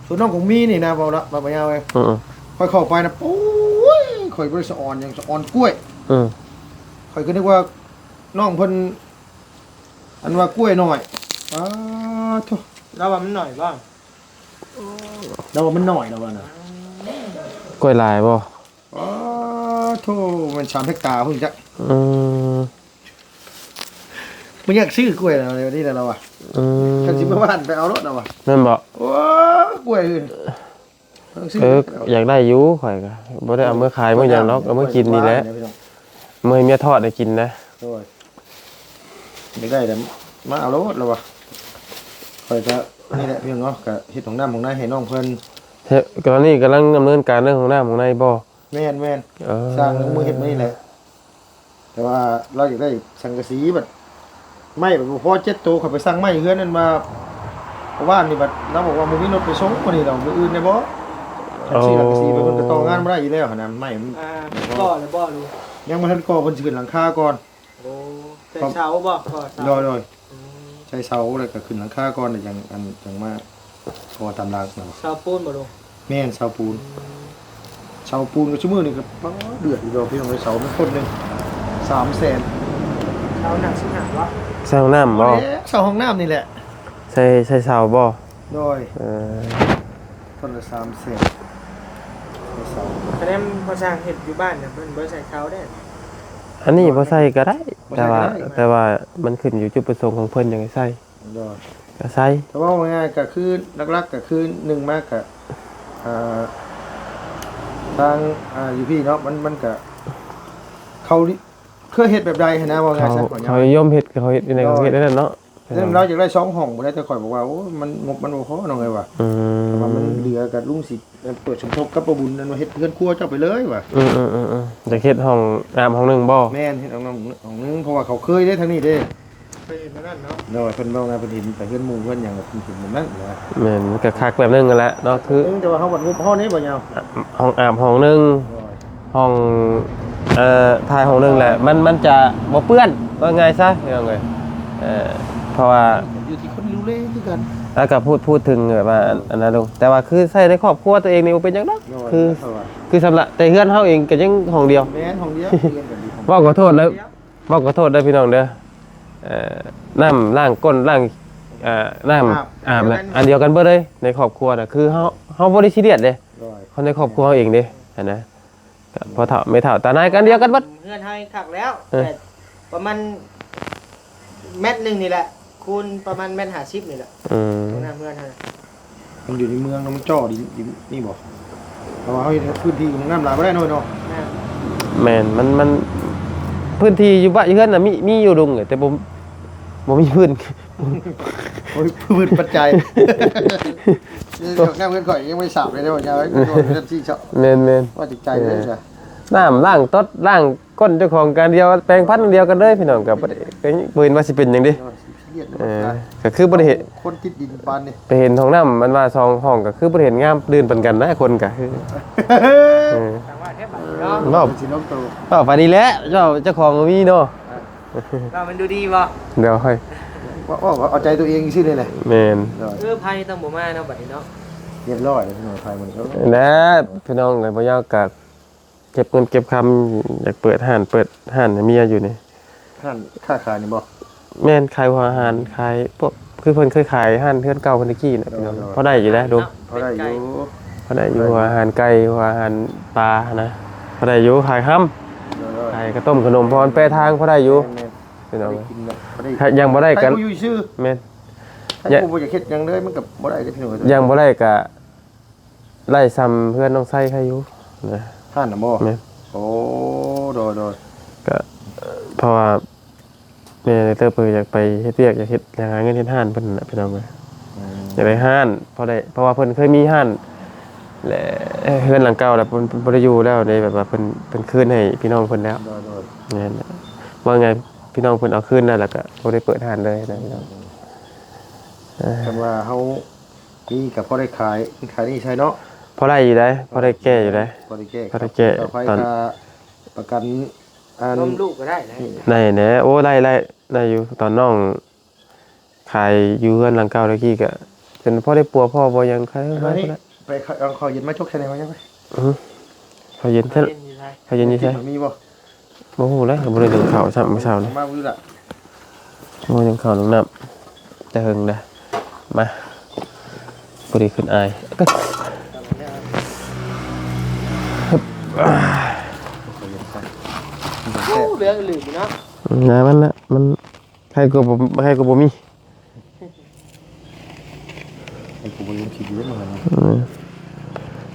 ສວນນ້ອງຂອງມີນີ້ນະ ເວົ້າລະ ເວົ້າຍາວເລີຍ ອືມ ຂ້ອຍເຂົ້າໄປນະ ໂອ້ຍ ຂ້ອຍບໍ່ໄດ້ສະອອນຫຍັງ ສະອອນກ້ວຍ ອືມ ຂ້ອຍກໍນຶກວ່ານ້ອງເພິ່ນ ອັນວ່າກ້ວຍໜ້ອຍ ປາໂທ້ ລາວວ່າມັນໜ້ອຍບໍ່? ລາວວ່າມັນໜ້ອຍ ລາວວ່ານະ. ກ້ວຍຫຼາຍບໍ່? ປາໂທ້ ແມ່ນສາມເຮັກຕາພຸ້ນຈັກ. ອືມ ບໍ່ຢາກຊື້ກ້ວຍແລ້ວ ດຽວນີ້ແຫຼະລາວວ່າ. ອືມ ຄັນຊິເມືອບ້ານໄປເອົາໂລດລາວວ່າ. ແມ່ນບໍ່? ໂອ້ ກ້ວຍ ເອີ ຢາກໄດ້ຢູ່ ຂ້ອຍກໍບໍ່ໄດ້ເອົາເມືອຂາຍເມືອຫຍັງດອກ ເອົາເມືອກິນນີ້ແຫຼະ ເມືອໃຫ້ເມຍທອດໃຫ້ກິນນະ. ໂດຍ ຢາກໄດ້ແລ້ວມາເອົາໂລດລາວວ່າ. ຂ້ອຍກໍນີ້ແຫຼະພີ່ນ້ອງເນາະ ກໍເຮັດຫ້ອງນ້ຳຫ້ອງໃນໃຫ້ນ້ອງເພິ່ນ. ເຮັດ ຕອນນີ້ກຳລັງດຳເນີນການເລື່ອງຫ້ອງນ້ຳຫ້ອງໃນບໍ່? ແມ່ນໆ ເອີ ຊ່າງລົງມືເຮັດມື້ນີ້ແຫຼະ. ແຕ່ວ່າລາວຢາກໄດ້ສັງກະສີ ບັດໄມ້ບັດບໍ່ພໍເຈັດໂຕ ຂ້ອຍໄປສັ່ງໄມ້ເຮືອນນັ້ນມາ ເມື່ອວານນີ້ ບັດລາວບອກວ່າບໍ່ມີລົດໄປສົ່ງມື້ນີ້ດອກ ມື້ອື່ນໄດ້ບໍ່? ຄັນຊື້ສັງກະສີໄປ ເພິ່ນກໍຕໍ່ງານບໍ່ໄດ້ຢູ່ແລ້ວຫັ້ນນະ ໄມ້ມັນ ອ່າ ບໍ່ພໍ ກໍແລ້ວບໍ່? ຍັງບໍ່ທັນກໍ່ ເພິ່ນຊິຂຶ້ນຫຼັງຄາກ່ອນ. ໂອ້ ໃສ່ເສົາບໍ່? ກໍ່ເສົາ ໂດຍໆ ອືມ ໃສ່ເສົາແລ້ວກໍຂຶ້ນຫຼັງຄາກ່ອນ ແລ້ວຈັ່ງ ອັນ ຈັ່ງມາກໍ່ຕາມຫຼັງນະ. ເສົາປູນບໍ່ລຸງ? ແມ່ນ ເສົາປູນ ອືມ ເສົາປູນກໍຊຸມື້ນີ້ກໍ ປາ ເດືອດຢູ່ດອກພີ່ນ້ອງເອີຍ ເສົາມັນຄົນໜຶ່ງສາມແສນ. ເສົາໜັກສິບຫ້າບໍ່? ເສົາຫ້ອງນ້ຳບໍ່? ເອີ ເສົາຫ້ອງນ້ຳນີ້ແຫຼະ. ໃສ່ ໃສ່ເສົາບໍ່? ໂດຍ ເອີ ຄົນລະສາມແສນ ໃສ່ເສົາ. ຄະແນນພໍ່ຊ່າງເຮັດຢູ່ບ້ານນະ ເພິ່ນບໍ່ໃສ່ເສົາເດ້. ອັນນີ້ບໍ່ໃສ່ກໍໄດ້ ແຕ່ວ່າ ແຕ່ວ່າມັນຂຶ້ນຢູ່ຈຸດປະສົງຂອງເພິ່ນ ຢາກໃຫ້ໃສ່ ໂດຍ ກໍໃສ່. ແຕ່ເວົ້າງ່າຍໆ ກໍຄືຫຼັກໆ ກໍຄືໜຶ່ງມາກໍ ອ່າ ທາງ ອ່າ ຢູ່ພີ້ເນາະ ມັນ ມັນກໍ ເຂົາເຄີຍເຮັດແບບໃດຫັ້ນນະ ເວົ້າງ່າຍຊະ ເຂົານິຍົມເຮັດ ເຂົາເຮັດຈັ່ງໃດກໍເຮັດແນວນັ້ນເນາະ. ແຕ່ລາວຢາກໄດ້ສອງຫ້ອງພຸ້ນແຫຼະ ແຕ່ຂ້ອຍບອກວ່າ ໂອ້ຍ ມັນ ງົບມັນບໍ່ພໍນ້ອງເອີຍວ່າ ອືມ ຖ້າວ່າມັນເຫຼືອກໍລຸງຊິ ເອີ ເປີດສົມທົບກັບປ້າບຸນນັ້ນວ່າເຮັດເຮືອນຄົວເຈົ້າໄປເລີຍວ່າ. ອືມໆໆ ຢາກເຮັດຫ້ອງອາບຫ້ອງໜຶ່ງບໍ່? ແມ່ນ ເຮັດຫ້ອງນ້ຳຫ້ອງໜຶ່ງ ເພາະວ່າເຂົາເຄີຍເດ້ທາງນີ້ເດ້ ເຄີຍເຫັນແນວນັ້ນເນາະ. ໂດຍ ເພິ່ນເວົ້ານະ ເພິ່ນເຫັນໄປເຮືອນໝູ່ເຮືອນຫຍັງ ເພິ່ນເຫັນແບບນັ້ນນະ. ແມ່ນ ມັນກໍຄັກແບບໜຶ່ງຫັ້ນແຫຼະເນາະ ຄື ແຕ່ວ່າເຮົາບັດງົບເຮົານີ້ບໍ່ຍາວ ຫ້ອງອາບຫ້ອງໜຶ່ງ ໂດຍ ຫ້ອງ ເອີ ຖ່າຍຫ້ອງໜຶ່ງແຫຼະ ມັນ ມັນຈະບໍ່ເປື້ອນ ວ່າງ່າຍຊະ ພີ່ນ້ອງເອີຍ. ເອີ ເພາະວ່າຢູ່ທີ່ຄົນດູແລຄືກັນ ແລ້ວກໍພູດ ພູດເຖິງແບບວ່າ ອັນ ອັນນັ້ນລົງ ແຕ່ວ່າຄືໃຊ້ໃນຄອບຄົວຕົວເອງນີ້ບໍ່ເປັນຫຍັງດອກ ໂດຍ ຄື ຄືສຳລັບແຕ່ເຮືອນເຮົາເອງກໍຍັງຫ້ອງດຽວ ແມ່ນຫ້ອງດຽວ ເຮືອນກັນດີ ເວົ້າຂໍໂທດເດີ ເວົ້າຂໍໂທດເດີພີ່ນ້ອງເດີ ເອີ ນ້ຳລ້າງກົ້ນລ້າງ ເອີ ນ້ຳອາບ ອາບນະ ອັນດຽວກັນເບິດເລີຍ ໃນຄອບຄົວນະ ຄືເຮົາ ເຮົາບໍ່ໄດ້ຊີຣຽສເດ້ ໂດຍ ເຮົາໃນຄອບຄົວເຮົາເອງເດ້ ຫັ້ນນະ. ກໍພໍ່ເຖົ້າແມ່ເຖົ້າຕານາຍກັນດຽວກັນເບິດ ເຮືອນເຮົາຄັກແລ້ວ ເອີ ປະມານແມັດໜຶ່ງນີ້ແຫຼະ ຄູນປະມານແມັດຫ້າສິບນີ້ແຫຼະ. ອືມ ຫ້ອງນ້ຳເຮືອນເຮົານະ ມັນຢູ່ໃນເມືອງນະ ມັນຈໍ້ດີ ດີນີ້ບໍ່? ເພາະວ່າເຮົາເຮັດພື້ນທີ່ຫ້ອງນ້ຳຫຼາຍບໍ່ໄດ້ນ້ອຍເນາະ. ແມ່ນ ແມ່ນ ມັນ ມັນ ພື້ນທີ່ຢູ່ບ້ານ ເຮືອນນະ ມີ ມີຢູ່ລຸງ ແຕ່ບໍ່ ບໍ່ມີພື້ນ ໂອ້ຍ ພືດປັດໄຈ ເອີ ເຮືອນຂ້ອຍຍັງບໍ່ໄດ້ສາບເລີຍເດ້ ວ່າຈະເອົາໄວ້ເຮືອນທີ່ເຊາະ ແມ່ນໆ ວ່າຈິດໃຈເລີຍ ເອີ ນະ ນ້ຳລ້າງຕົດລ້າງກົ້ນເຈົ້າຂອງການດຽວ ແປງຟັນດຽວກັນເລີຍ ພີ່ນ້ອງ ກໍບໍ່ໄດ້ ກໍບໍ່ເຫັນວ່າຊິເປັນຫຍັງເດ້ ເອີ ກໍຄືບໍ່ໄດ້ເຫັນ ຄົນຕິດດິນປານນີ້ ໄປເຫັນຫ້ອງນ້ຳ ມັນວ່າສອງຫ້ອງ ກໍຄືບໍ່ໄດ້ເຫັນງາມລື່ນປານກັນນະ ຄົນກໍຄື ເອີ ເອີ ເວົ້າ ຊິລົງໂຕ ເວົ້າປານນີ້ແຫຼະ ເຈົ້າ ເຈົ້າຂອງບໍ່ມີເນາະ. ເອີ ວ່າມັນດູດີບໍ່? ດຽວໃຫ້ ເວົ້າ ເວົ້າເອົາໃຈຕົວເອງຊື່ນີ້ແຫຼະ. ແມ່ນ ເອີ ໄພຕ້ອງບໍ່ມາເນາະ ບັດນີ້ເນາະ. ຮຽບຮ້ອຍແລ້ວພີ່ນ້ອງ ໄພມື້ນີ້ ແລະ ພີ່ນ້ອງເອີຍ ບໍ່ຍາວກະເກັບເງິນເກັບຄຳ ຢາກເປີດຮ້ານ ເປີດຮ້ານໃຫ້ເມຍຢູ່ນີ້. ຮ້ານຄ້າຂາຍນີ້ບໍ່? ແມ່ນ ຂາຍຫົວອາຫານ ຂາຍພວກ ຄືເພິ່ນເຄີຍຂາຍຮ້ານເຮືອນເກົ່າເພິ່ນແຕ່ກີ້ນະ ໂດຍ ພີ່ນ້ອງ ໂດຍ ພໍໄດ້ຢູ່ເດ້ ລຸງ ພໍໄດ້ຢູ່ ພໍໄດ້ຢູ່ ເປັນໄກ ຫົວອາຫານໄກ່ ຫົວອາຫານປາຫັ້ນນະ ພໍໄດ້ຢູ່ ຂາຍຄຳ ໂດຍ ໂດຍ ຂາຍກະຕົ້ມຂະໜົມ ພໍແປທາງ ພໍໄດ້ຢູ່ ແມ່ນໆ ພີ່ນ້ອງ ພໍໄດ້ກິນແຫຼະ ພໍໄດ້ ຖ້າຍັງບໍ່ໄດ້ກະ ໃຫ້ຜູ້ຢູ່ຊື່ ແມ່ນ ຖ້າຜູ້ບໍ່ຢາກເຮັດຫຍັງເລີຍ ມັນກະບໍ່ໄດ້ເດ້ ພີ່ນ້ອງ ຍັງບໍ່ໄດ້ກະ ໄລ່ຊ່ຳເຮືອນນ້ອງໄຊໃຄຢູ່ນະ. ຮ້ານນະບໍ່? ແມ່ນ ໂອ້ ໂດຍໆ ກະ ເພາະວ່າແມ່ເຕີເພິ່ນຢາກໄປເຮັດວຽກ ຢາກເຮັດ ຢາກຫາເງິນເຮັດຮ້ານເພິ່ນນະ ພີ່ນ້ອງເອີຍ. ອືມ ຢາກໄດ້ຮ້ານ ເພາະໄດ້ ເພາະວ່າເພິ່ນເຄີຍມີຮ້ານ ແລະ ເຮືອນຫຼັງເກົ່າແລ້ວ ເພິ່ນບໍ່ໄດ້ຢູ່ແລ້ວເດ້ ແບບວ່າເພິ່ນ ເພິ່ນຄືນໃຫ້ພີ່ນ້ອງເພິ່ນແລ້ວ. ໂດຍໆ ແມ່ນ ວ່າໄງ ພີ່ນ້ອງເພິ່ນເອົາຄືນແລ້ວ ແລ້ວກະບໍ່ໄດ້ເປີດຮ້ານເລີຍນະ ພີ່ນ້ອງ. ເອີ ຄັນວ່າເຮົາ ນີ້ກະພໍໄດ້ຂາຍ ຂາຍນີ້ໃຊ້ເນາະ ພໍໄດ້ຢູ່ໄດ໋ ພໍໄດ້ແກ້ຢູ່ໄດ໋ ພໍໄດ້ແກ້ ພໍໄດ້ແກ້ ຄ່າໄຟ ຕອນ ຄ່າປະກັນ ອັນ ນົມລູກກະໄດ້ນະ ໄດ້ແຫຼະ ໂອ້ ໄດ້ ໄດ້ ໄດ້ຢູ່ ຕອນນ້ອງຂາຍຢູ່ເຮືອນຫຼັງເກົ່າແຕ່ກີ້ກະ ຈົນພໍໄດ້ປົວພໍບໍ່ຫຍັງ ຂາຍ ອັນນີ້ ໄປເອົາເຂົ້າເຢັນມາຈົກໃສ່ໃນມາຍັງໄປ ອື ເຂົ້າເຢັນ ເຂົ້າເຢັນຢູ່ໃສ? ເຂົ້າເຢັນຢູ່ໃສ? ມີບໍ່? ບໍ່ຮູ້ເລີຍ ບໍ່ໄດ້ໜຶ້ງເຂົ້າຊ້ຳມື້ເຊົ້ານີ້ ມາມື້ລະ ບໍ່ໄດ້ໜຶ້ງເຂົ້າໜຶ້ງນ້ຳແຕ່ເຫິງແລ້ວ ມາ ພໍດີຂຶ້ນອາຍ ໂອ້ ເຫຼືອອີ່ຫຼີເນາະ ອືມ ນາມັນນະ ມັນ ໃຜກະບໍ່ ໃຜກະບໍ່ມີ ໃຜກະບໍ່ມີ ຄິດຢູ່ເດ້ ເອີ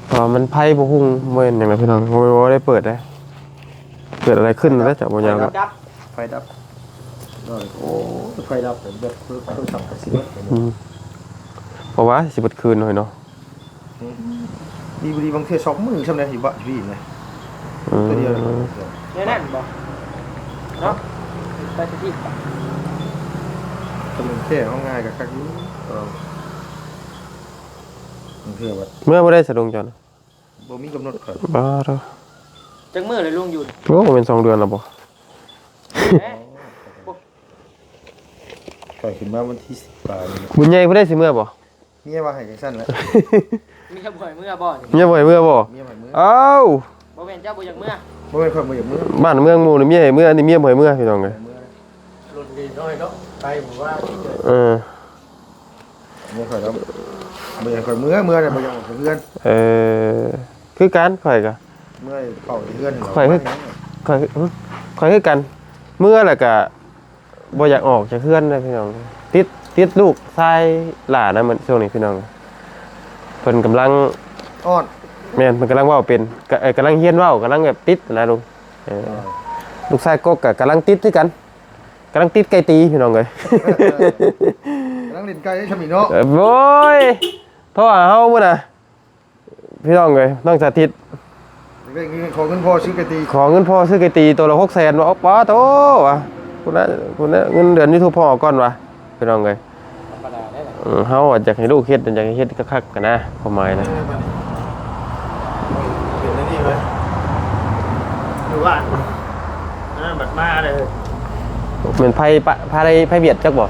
ເພາະວ່າມັນໄຟບໍ່ຮຸ່ງ ບໍ່ເຫັນຫຍັງນະ ພີ່ນ້ອງ ບໍ່ ບໍ່ໄດ້ເປີດເດ້ ເກີດອະໄລຂຶ້ນແລ້ວ ເຈົ້າບໍ່ຍາວດອກ ໄຟດັບ ໄຟດັບ ໂອ້ຍ ໄຟດັບແບບໂທລະສັບກະຊິເບິດ ອືມ ເພາະວ່າຊິເບິດຄືນເນາະ ເນາະ. ອືມ ດີບໍ່ດີບາງເທື່ອສອງມື້ຊ່ຳໃດ ຢູ່ບ້ານພີ່ນະ ອືມ ຕົວດຽວ ແນວນັ້ນບໍ່ເນາະ ໄປສະຖິດ ຕະເປັນແທ້ເຮົາງ່າຍກະຄັກຢູ່ ເອີ ບາງເທື່ອບັດ ເມື່ອບໍ່ໄດ້ສະດົງເຈົ້ານະ ບໍ່ມີກຳນົດຂ້ອຍ ບໍ່ ຈັກມື້ແລ້ວລຸງຢູ່ ໂອ້ ບໍ່ແມ່ນສອງເດືອນແລ້ວບໍ່? ເອີ ຂ້ອຍຂຶ້ນມາວັນທີສິບປາຍນີ້ ບຸນໃຫຍ່ຜູ້ໃດຊິເມືອບໍ່? ເມຍວ່າໃຫ້ຈັ່ງຊັ້ນແຫຼະ ເມຍບໍ່ໃຫ້ເມືອບໍ່ນີ້? ເມຍບໍ່ໃຫ້ເມືອບໍ່? ເມຍບໍ່ໃຫ້ເມືອ ອ້າວ ບໍ່ແມ່ນເຈົ້າບໍ່ຢາກເມືອ? ບໍ່ແມ່ນຂ້ອຍບໍ່ຢາກເມືອ ບ້ານເມືອງໝູ່ນີ້ເມຍໃຫ້ເມືອ ອັນນີ້ເມຍບໍ່ໃຫ້ເມືອ ພີ່ນ້ອງເອີຍ ລົດເລັກນ້ອຍເນາະ ໄປບໍ່ວ່າ ເອີ ເມຍຂ້ອຍແລ້ວ ບໍ່ຢາກໃຫ້ຂ້ອຍເມືອ ເມືອແລ້ວບໍ່ຢາກອອກຈາກເຮືອນ ເອີ ຄືກັນ ຂ້ອຍກະ ເມືອເຝົ້າແຕ່ເຮືອນ ຂ້ອຍຄື ຂ້ອຍ ຂ້ອຍຄືກັນ ເມືອແລ້ວກະ ບໍ່ຢາກອອກຈາກເຮືອນເລີຍພີ່ນ້ອງ ຕິດ ຕິດລູກຊາຍຫຼ້ານະ ຊ່ວງນີ້ພີ່ນ້ອງ ເພິ່ນກຳລັງ ອ້ອນ ແມ່ນ ເພິ່ນກຳລັງເວົ້າເປັນ ກະ ເອີ ກຳລັງຮຽນເວົ້າ ກຳລັງແບບຕິດນະລຸງ ເອີ ອ່າ ລູກຊາຍກົກກະກຳລັງຕິດຄືກັນ ກຳລັງຕິດໄກ່ຕີພີ່ນ້ອງເອີຍ ກຳລັງຫຼິ້ນໄກ່ຊ່ຳນີ້ເນາະ ເອີ ໂອ້ຍ ໂທຫາເຮົາມື້ນະ ພີ່ນ້ອງເອີຍ ນ້ອງສາທິດ ເດ້ເງິນ ຂໍເງິນພໍ່ຊື້ໄກ່ຕີ ຂໍເງິນພໍ່ຊື້ໄກ່ຕີໂຕລະຫົກແສນ ວ່າ ປາໂທ ວ່າ ພຸ້ນນະ ພຸ້ນນະ ເງິນເດືອນຢູທູບພໍ່ກ່ອນວ່າ ພີ່ນ້ອງເອີຍ ທຳມະດາເດ້ ເອີ ເຮົາອາດຢາກໃຫ້ລູກເຮັດ ຢາກໃຫ້ເຮັດຄັກໆ ຫັ້ນນະ ຄວາມໝາຍນະ ເປັນແນວນີ້ເວີຍ ຢູ່ບ້ານ ອັນນັ້ນບັດມາເລີຍ ແມ່ນໄຜປະ ໄຜ ໄຜຫວຽດຈັກບໍ່?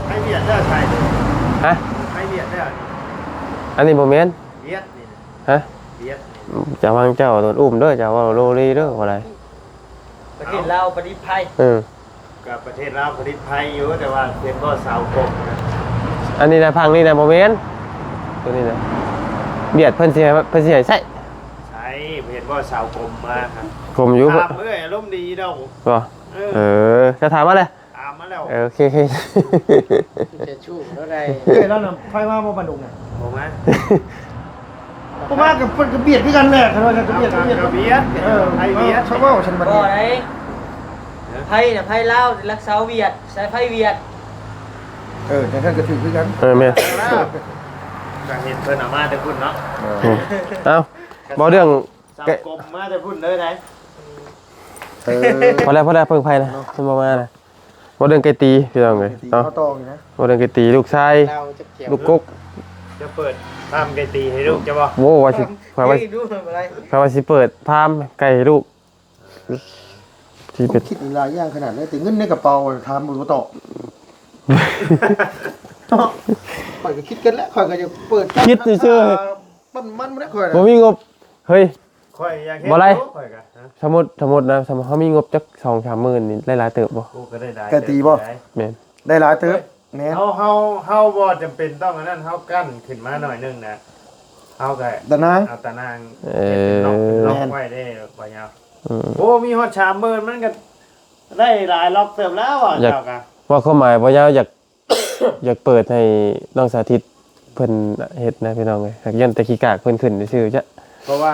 ໄຜຫວຽດເດີ ໄຜ ຮະ? ໄຜຫວຽດເດີ ອັນນີ້ບໍ່ແມ່ນ ຫວຽດນີ້ນະ ຮະ? ຫວຽດນີ້ ຈະວາງເຈົ້າໂດນອຸ້ມເດີ ເຈົ້າເວົ້າໂລເລເດີ ບໍ່ໄດ້ ປະເທດລາວຜະລິດໄພ ເອີ ກະປະເທດລາວຜະລິດໄພຢູ່ ແຕ່ວ່າເຫັນບໍ່ ຊາວກົມນະ ອັນນີ້ນະ ພັງນີ້ນະ ບໍ່ແມ່ນ ໂຕນີ້ນະ ຫວຽດເພິ່ນຊິໃຫ້ ເພິ່ນຊິໃຫ້ໃຊ້ ໃຊ້ ເຫັນບໍ່ ຊາວກົມມາ ກົມຢູ່ ຖາມເອື້ອຍ ອາລົມດີດອກ ບໍ່ ເອີ ເອີ ຈະຖາມມາແຫຼະ ຕາມມາແລ້ວ ເອີ ໂອເຄ ໂອເຄ ເຈົ້າຊູ້ເນາະ ໄດ້ ເອີ ແລ້ວນະ ໃຜມາບໍ່ ປາດຸກນະ ບໍ່ມາ ບໍ່ມາກະ ເພິ່ນກະຫວຽດຄືກັນແຫຼະ ຄັນວ່າກະຫວຽດ ກະຫວຽດ ເອີ ໃຜຫວຽດ ເຂົາເວົ້າຊັ້ນບັດນີ້ ບໍ່ໄດ້ ໃຜນະ ໃຜລາວ ລັກສາຫວຽດ ສາຍໄຟຫວຽດ ເອີ ຈັ່ງຊັ້ນກະຖືກຄືກັນ ເອີ ແມ່ນ ກະເຫັນເພິ່ນເອົາມາແຕ່ພຸ້ນເນາະ ເອີ ເອົ້າ ເວົ້າເລື່ອງ ສາວກົມມາແຕ່ພຸ້ນເລີຍໄດ ເອີ ພໍແລ້ວ ພໍແລ້ວ ເພິ່ງໄພນະ ເພິ່ນບໍ່ມານະ ເວົ້າເລື່ອງໄກ່ຕີພີ່ນ້ອງເອີຍ ເວົ້າເລື່ອງໄກ່ຕີ ລູກຊາຍ ລູກກົກ ຈະເປີດຟາມໄກ່ຕີໃຫ້ລູກເຈົ້າບໍ່? ໂອ້ ວ່າຊິ ຂ້ອຍວ່າ ເຮີ້ຍ ດູເບິ່ງບໍ່ໄດ້ ຂ້ອຍວ່າຊິເປີດຟາມໄກ່ໃຫ້ລູກ ທີ່ເປັນ ຄິດອີກຫຼາຍຢ່າງຂະໜາດນັ້ນ ແຕ່ເງິນໃນກະເປົາຖາມບໍ່ຕອບ ເນາະ ຂ້ອຍກໍຄິດກັນແຫຼະ ຂ້ອຍກໍຢາກເປີດ ຄິດຊື່ໆ ຕົ້ນມັນບໍ່ໄດ້ ຂ້ອຍ ບໍ່ມີງົບ ເຮີ້ຍ ຂ້ອຍຢາກເຮັດ ບໍ່ໄດ້ ຢູ່ ຂ້ອຍກໍ ຮະ ສົມມຸດ ສົມມຸດນະ ສົມມຸດເຮົາມີງົບຈັກສອງສາມໝື່ນນີ້ ໄດ້ຫຼາຍເຕີບບໍ່? ໂອ້ ກໍໄດ້ຫຼາຍ ໄກ່ຕີບໍ່? ແມ່ນ ໄດ້ຫຼາຍເຕີບ ແມ່ນ ເຮົາ ເຮົາ ເຮົາບໍ່ຈຳເປັນຕ້ອງອັນນັ້ນ ເຮົາກັ້ນຂຶ້ນມາໜ້ອຍໜຶ່ງນະ ເຮົາກໍ ຕານາງ ເອົາຕານາງ ເອີ ເຮັດເປັນລັອກ ເປັນລັອກ ແມ່ນ ໄວ້ເດ້ ບໍ່ຍາວ ອືມ ໂອ້ ມີຮອດສາມໝື່ນ ມັນກໍໄດ້ຫຼາຍລັອກເຕີບແລ້ວ ຢາກ ເຈົ້າກໍ ເວົ້າຄວາມໝາຍ ບໍ່ຍາວ ຢາກ ຢາກເປີດໃຫ້ນ້ອງສາທິດເພິ່ນເຮັດນະພີ່ນ້ອງເອີຍ ຫາກຢ້ານແຕ່ຂີ້ກາກເພິ່ນຂຶ້ນຊື່ໆ ຈະ ເພາະວ່າ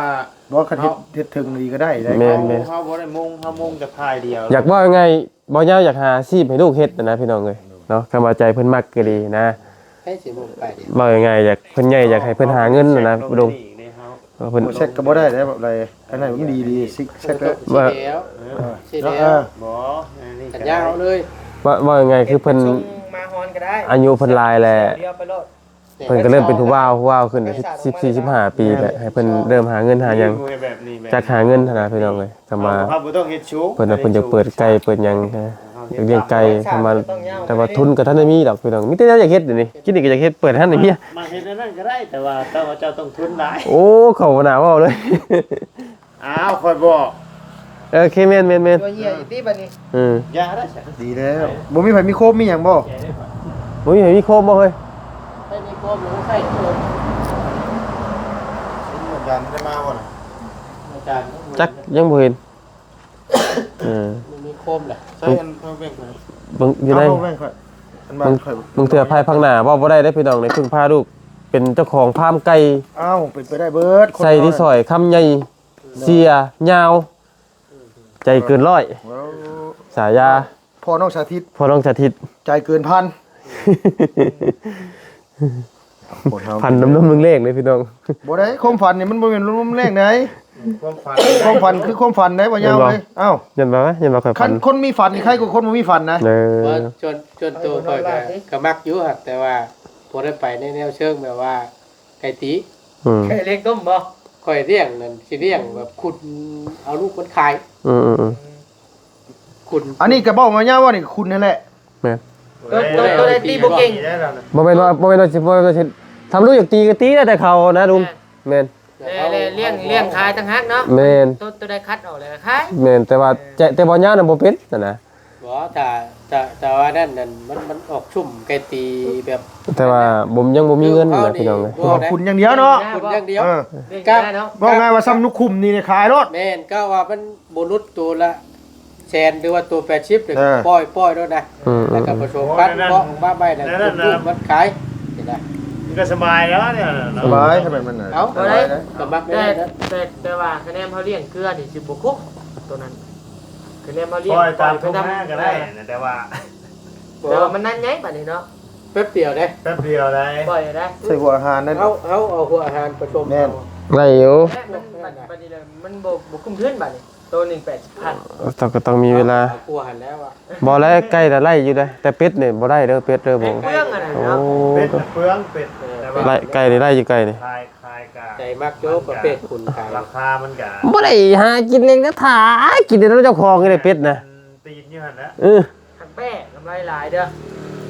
ບໍ່ ຄັນເຮັດ ເຮົາ ເຮັດເທິງນີ້ກໍໄດ້ ໄດ້ ແມ່ນໆ ເຮົາ ເຮົາບໍ່ໄດ້ມຸງ ເຮົາມຸງແຕ່ຝ່າຍດຽວ ຢາກເວົ້າງ່າຍ ບໍ່ຍາວຢາກຫາອາຊີບໃຫ້ລູກເຮັດນະພີ່ນ້ອງເອີຍເນາະ ຄຳວ່າໃຈເພິ່ນມັກກໍດີນະ ໃຜຊິບໍ່ໄປເດ ເວົ້າງ່າຍໆ ຢາກ ເພິ່ນໃຫຍ່ ຢາກໃຫ້ເພິ່ນຫາເງິນນະ ອືມ ລຸງ ເອີ ເພິ່ນ ບໍ່ເຊັກກໍບໍ່ໄດ້ເດ້ ແບບໃດ ອັນນັ້ນມັນດີດີ ຊິກແຊັກເດີ ຊິແລ້ວ ເອີ ຊິແລ້ວ ເອີ ບໍ່ ອັນນີ້ກໍໄດ້ ເອົາເລີຍ ເວົ້າ ເວົ້າງ່າຍໆ ຄືເພິ່ນ ມາຮອນກໍໄດ້ ອາຍຸເພິ່ນຫຼາຍແລ້ວ ດຽວໄປໂລດ ເພິ່ນກໍເລີ່ມເປັນຜູ້ບ່າວ ຜູ້ບ່າວຂຶ້ນສິບສີ່ ສິບຫ້າປີແຫຼະ ໃຫ້ເພິ່ນເລີ່ມຫາເງິນຫາຫຍັງ ຈັກຫາເງິນຫັ້ນນະພີ່ນ້ອງເອີຍ ຄຳວ່າ ເຮົາບໍ່ຕ້ອງເຮັດສູງ ເພິ່ນວ່າເພິ່ນຢາກເປີດໄກ່ເປີດຫຍັງ ຢາກລ້ຽງໄກ່ ຄຳວ່າ ແຕ່ວ່າທຶນກໍທັນໄດ້ມີດອກພີ່ນ້ອງ ມີແຕ່ແນວຢາກເຮັດດຽວນີ້ ກິນນີ້ກໍຢາກເຮັດ ເປີດຮ້ານໃຫ້ເມຍ ມາເຮັດອັນນັ້ນກໍໄດ້ ແຕ່ວ່າຕ້ອງເຈົ້າຕ້ອງທຶນຫຼາຍ ໂອ້ ເຂົ້າບໍ່ໜ້າເວົ້າເລີຍ ອ້າວ ຂ້ອຍບອກ ເອີ ໂອເຄ ແມ່ນໆໆ ຕົວເຫຍອີກຕິບັດນີ້ ເອີ ຢ່າໄດ້ຊະ ດີແລ້ວ ບໍ່ມີໃຜມີໂຄມມີຫຍັງບໍ່? ບໍ່ມີໃຜມີໂຄມບໍ່ເຮີ້ຍ? ໃຜມີໂຄມຫຼືໃຊ້ໂຄມ? ອາຈານໄດ້ມາບໍ່ນະ? ອາຈານ ຈັກ ຍັງບໍ່ເຫັນ ເອີ ບໍ່ມີໂຄມລະ ໃຊ້ອັນເພິ່ນແບ່ງໄປ ເບິ່ງຢູ່ໃນ ເອົາເພິ່ນແບ່ງໄປ ເບິ່ງ ເບິ່ງເທື່ອພາຍພາກໜ້າ ເວົ້າບໍ່ໄດ້ເດ້ພີ່ນ້ອງ ໄດ້ເພິ່ງພາລູກເປັນເຈົ້າຂອງຟາມໄກ່ ອ້າວ ເປັນໄປໄດ້ເບີດ ໃສ່ທີ່ສອຍຄຳໃຫຍ່ ເນາະ ເສຍຍາວ ໃຈເກີນຮ້ອຍ ເອີ ສາຍາ ພໍ່ນ້ອງສາທິດ ພໍ່ນ້ອງສາທິດ ໃຈເກີນພັນ ຄົນເຮົາ ຝັນນຳລົມເລິງແລງເດ້ພີ່ນ້ອງ ບໍ່ໄດ້ ຄວາມຝັນນີ້ມັນບໍ່ແມ່ນລົມເລິງແລງໃດ ຄວາມຝັນ ຄວາມຝັນຄືຄວາມຝັນໃດ ບໍ່ຍາວເລີຍ ເອົ້າ ຢ້ານວ່າ ຢ້ານວ່າຂ້ອຍຝັນ ຄັນຄົນມີຝັນນີ້ໃຄກວ່າຄົນບໍ່ມີຝັນນະ ເອີ ສ່ວນ ສ່ວນໂຕຂ້ອຍກໍ ກໍມັກຢູ່ ແຕ່ວ່າບໍ່ໄດ້ໄປໃນແນວເຊີງແບບວ່າ ໄກ່ຕີ ອືມ ໄກ່ເລັກຕົ້ມບໍ່? ຂ້ອຍລ້ຽງນັ້ນ ຊິລ້ຽງແບບຂຸນເອົາລູກມັນຂາຍ ອືມໆໆ ຂຸນ ອັນນີ້ກະເວົ້າມາຍາວວ່ານີ້ຂຸນຫັ້ນແຫຼະ ແມ່ນ ໂຕ ໂຕ ໂຕໃດຕີບໍ່ເກັ່ງ ບໍ່ແມ່ນວ່າ ບໍ່ແມ່ນວ່າຊິ ບໍ່ແມ່ນວ່າຊິ ທຳລູກຢາກຕີກະຕີແລ້ວແຕ່ເຂົານະລຸງ ແມ່ນ ແມ່ນ ແລ້ວ ແລ້ວລ້ຽງ ລ້ຽງຂາຍຕ່າງຫາກເນາະ ແມ່ນ ໂຕ ໂຕໃດຄັດອອກແລ້ວຂາຍ ແມ່ນ ແຕ່ວ່າ ແຕ່ ແຕ່ບໍ່ຍາວນະບໍ່ເປັນຫັ້ນນະ ບໍ່ ຖ້າ ຖ້າ ຖ້າວ່ານັ້ນນັ້ນ ມັນ ມັນອອກຊຸ່ມໄກ່ຕີແບບ ແຕ່ວ່າບໍ່ ຍັງບໍ່ມີເງິນນະພີ່ນ້ອງເອີຍ ຂຸນຢ່າງດຽວເນາະ ຂຸນຢ່າງດຽວ ເອີ ເກັ່ງ ກໍ ເວົ້າງ່າຍວ່າຊ່ຳນຸກຂຸມນີ້ຂາຍໂລດ ແມ່ນ ກໍວ່າມັນບໍ່ຫຼຸດໂຕລະແສນ ຫຼືວ່າໂຕແປດສິບ ເອີ ປ່ອຍ ປ່ອຍໂລດນະ ອືມໆ ແລ້ວກໍປະສົມພັນເບາະອອກມາໃໝ່ນະ ແນວນັ້ນນະ ມັນຂາຍ ນີ້ນະ ມັນກໍສະບາຍແລ້ວເນຍ ສະບາຍ ສະບາຍ ມັນນະ ເອົ້າ ສະບາຍນະ ກໍມັກແບບນັ້ນນະ ແຕ່ ແຕ່ ແຕ່ວ່າຄະແນນເຮົາລ້ຽງເກືອນີ້ຊິບໍ່ຄົບໂຕນັ້ນ ຄະແນນມາລ້ຽງ ປ່ອຍຕາມທົ່ງນາກໍໄດ້ນະ ແຕ່ວ່າ ແຕ່ວ່າມັນນັ້ນໃຫຍ່ປານນີ້ເນາະ ແປັບດຽວເດ້ ແປັບດຽວໄດ້ ປ່ອຍໄດ້ ໃສ່ຫົວອາຫານນັ້ນ ເຮົາ ເຮົາເອົາຫົວອາຫານປະສົມ ແມ່ນ ໄດ້ຢູ່ ແລະມັນ ບັດ ບັດນີ້ລະມັນບໍ່ ບໍ່ກຸ້ມທຶນບັດນີ້ ໂຕໜຶ່ງແປດສິບພັນ ເອີ ຕ້ອງ ກໍຕ້ອງມີເວລາ ເອົາກວ່າຫັ້ນແລ້ວອະ ບໍ່ແລ້ວ ໄກ່ລະໄດ້ຢູ່ເດ້ ແຕ່ເປັດນີ້ບໍ່ໄດ້ເດີ ເປັດເດີບໍ່ ເປັດເປືອງອັນນັ້ນເນາະ ໂອ້ ເປັດເປືອງ ເປັດ ເອີ ແຕ່ວ່າ ໄດ້ ໄກ່ນີ້ໄດ້ຢູ່ ໄກ່ນີ້ ຂາຍ ຂາຍກະ ໃຈມັກໂຈກະເປັດຄຸນຂາຍ ລາຄາມັນກະ ບໍ່ໄດ້ຫາກິນເອງນະ ຖ້າກິນແຕ່ນຳເຈົ້າຂອງນີ້ແຫຼະເປັດນະ ມັນຕີນຢູ່ຫັ້ນແຫຼະ ເອີ ຄັກແບ້ກຳໄລຫຼາຍເດີ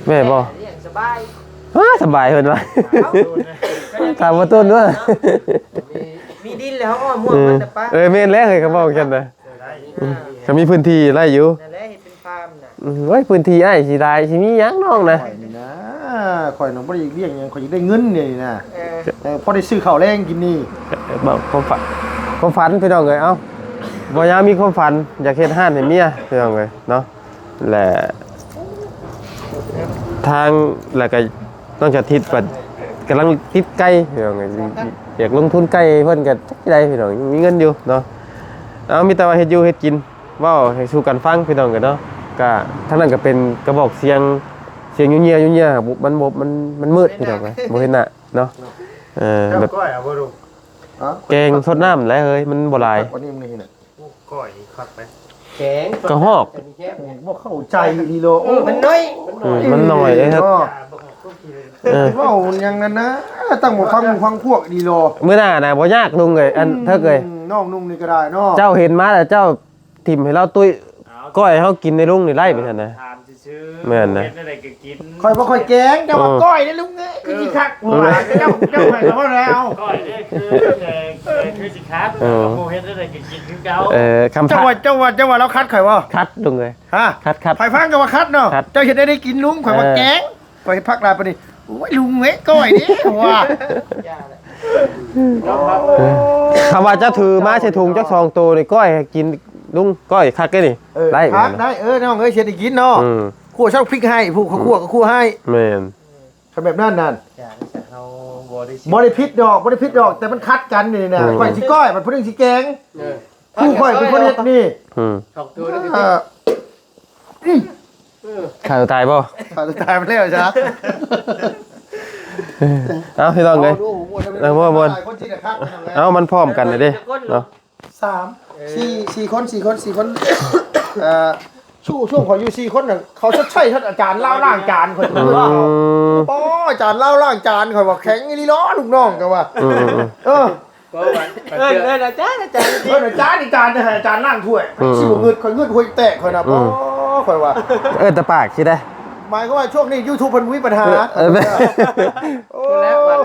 ແມ່ນບໍ່ ແບ້ລ້ຽງສະບາຍ ເອີ ສະບາຍເພິ່ນວ່າ ເອົ້າ ຖາມວ່າຕົ້ນວ່າ ມີ ມີດິນແລ້ວເຮົາອ້ອມຮ່ວມ ເອີ ມັນນະປະ ເອີ ແມ່ນແລ້ວເຮີ້ຍ ຄຳເວົ້າຈັ່ງຊັ້ນນະ ເອີ ກໍມີພື້ນທີ່ໄດ້ຢູ່ ນັ້ນແຫຼະເຮັດເປັນຟາມນະ ອືມ ໂອ້ຍ ພື້ນທີ່ອ້າຍຊິຫຼາຍ ຊິມີຫຍັງນ້ອງນະ ຂ້ອຍນີ້ນະ ຂ້ອຍນະບໍ່ໄດ້ຢາກລ້ຽງຫຍັງ ຂ້ອຍຢາກໄດ້ເງິນນີ້ນະ ເອີ ເອີ ພໍໄດ້ຊື້ເຂົ້າແລງກິນນີ້ ເອີ ຄວາມຝັນ ຄວາມຝັນພີ່ນ້ອງເອີຍ ເອົ້າ ບໍ່ຍາວມີຄວາມຝັນ ຢາກເຮັດຮ້ານໃຫ້ເມຍ ພີ່ນ້ອງເອີຍເນາະ ແລະ ທາງ ແລ້ວກໍ ນ້ອງສາທິດກໍກຳລັງຕິດໄກ່ ພີ່ນ້ອງເອີຍ ຢາກລົງທຶນໄກ່ ເພິ່ນກໍຈັກຊິໄດ້ ພີ່ນ້ອງ ມີເງິນຢູ່ເນາະ ເອົາ ມີແຕ່ວ່າເຮັດຢູ່ເຮັດກິນ ເວົ້າໃຫ້ສູ່ກັນຟັງ ພີ່ນ້ອງເອີຍເນາະ ກະທາງນັ້ນກໍເປັນກະບອກສຽງ ສຽງຢູ່ເຍື່ອຢູ່ເຍື່ອ ມັນບໍ່ ມັນ ມັນມືດ ພີ່ນ້ອງເອີຍ ບໍ່ເຫັນໜ້າເນາະ ເອີ ແບບ ແກງສົດນ້ຳແຫຼະເຮີ້ຍ ມັນບໍ່ຫຼາຍ ອັນນີ້ມັນເຫັນ ໂອ້ ກ້ອຍນີ້ຄັກເດ້ ແກງ ກະຮອກ ບໍ່ເຂົ້າໃຈອີ່ຫຼີໂລ ເອີ ມັນໜ້ອຍ ມັນໜ້ອຍ ອືມ ມັນໜ້ອຍເດ້ ເນາະ ເອີ ເວົ້າຫຍັງນັ້ນນະ ຕັ້ງໝູ່ພັກໝູ່ພັກພວກດີໂລ. ມື້ໜ້ານະບໍ່ຍາກລຸງເອີຍ ອັນເທີກເອີຍ ອືມ ນ້ອງນຸ່ງນີ້ກໍໄດ້ເນາະ ເຈົ້າເຫັນມາແລ້ວເຈົ້າຖິ້ມໃຫ້ລາວຕຸ້ຍ ເອົາ ກ້ອຍເຮົາກິນໃນລຸງນີ້ໄດ້ໄປຊັ້ນນະ ຖາມຊື່ໆ ແມ່ນນະ ເຮັດແນວໃດກໍກິນ ຂ້ອຍບໍ່ຄ່ອຍແກງ ເຈົ້າວ່າ ເອີ ກ້ອຍເດ້ລຸງເອີຍ ຄືຊິຄັກ ເອີ ເຈົ້າ ເຈົ້າໃຫ້ຂ້ອຍແລ້ວ ກ້ອຍເດ້ຄື ເອີ ຄືຊິຄັກ ເອີ ເຮົາເຮັດແນວໃດກໍກິນຄືເກົ່າ ເອີ ຄຳ ເຈົ້າວ່າ ເຈົ້າວ່າ ເຈົ້າວ່າລາວຄັດຂ້ອຍບໍ່? ຄັດລຸງເອີຍ ຮະ ຄັດໆ ໃຜຟັງກໍວ່າຄັດເນາະ ຄັດ ເຈົ້າເຮັດແນວໃດກິນລຸງ ຂ້ອຍວ່າ ເອີ ແກງ ຂ້ອຍເຮັດຜັກຫຼາຍປານນີ້ ໂອ້ຍ ລຸງເອີຍ ກ້ອຍເດ້ວ່າ ເອີ ຄຳວ່າເຈົ້າຖືມາໃສ່ຖົງຈັກສອງໂຕນີ້ ກ້ອຍໃຫ້ກິນລຸງ ກ້ອຍຄັກເດ້ນີ້ ເອີ ໄດ້ ຄັກໄດ້ ເອີ ນ້ອງເອີຍ ເຮັດໃຫ້ກິນເນາະ ອືມ ຂົ້ວເຊົາພິກໃຫ້ ຜູ້ ອືມ ຂົ້ວກໍຂົ້ວໃຫ້ ແມ່ນ ຄັນແບບນັ້ນນັ້ນ ຢ່າ ເຮົາບໍ່ໄດ້ ບໍ່ໄດ້ຜິດດອກ ບໍ່ໄດ້ຜິດດອກ ແຕ່ມັນຂັດກັນນີ້ນະ ອືມ ຂ້ອຍຊິກ້ອຍ ບັດຜູ້ໜຶ່ງຊິແກງ ເອີ ຜູ້ຂ້ອຍເປັນຄົນເຮັດນີ້ ອືມ ສອງໂຕນີ້ ເອີ ຂ້າຕົວຕາຍບໍ່? ຂ້າຕົວຕາຍມາແລ້ວຊະ ເອົ້າ ພີ່ນ້ອງເອີຍ ເອົາ ມ່ວນໆ ເອົາ ມັນພ້ອມກັນເດ້ເນາະ ສາມ ເອີ ສີ່ ສີ່ຄົນ ສີ່ຄົນ ສີ່ຄົນ ເອີ ຊ່ວງ ຊ່ວງຂ້ອຍຢູ່ສີ່ຄົນນັ້ນ ເຂົາຊົດໃຊ້ທາງອາຈານລາວລ້າງຈານ ຂ້ອຍ ອືມ ໂອ້ ອາຈານລາວລ້າງຈານ ຂ້ອຍວ່າແຂງອີ່ຫຼີເນາະ ລູກນ້ອງກໍວ່າ ອືມໆ ເອີ ເອີ້ນ ເອີ້ນອາຈານ ອາຈານ ເອີ້ນອາຈານ ອາຈານ ຈະໃຫ້ອາຈານລ້າງຖ້ວຍ ອືມ ຊິບໍ່ງຶດ ຂ້ອຍງຶດຫ້ວຍແຕກ ຂ້ອຍນະ ອືມ ໂອ້ ຂ້ອຍວ່າ ເອີ້ນແຕ່ປາກຊິໄດ້ ໝາຍຄວາມວ່າຊ່ວງນີ້ຢູທູບເພິ່ນບໍ່ມີບັນຫາ ເອີ ໂອ້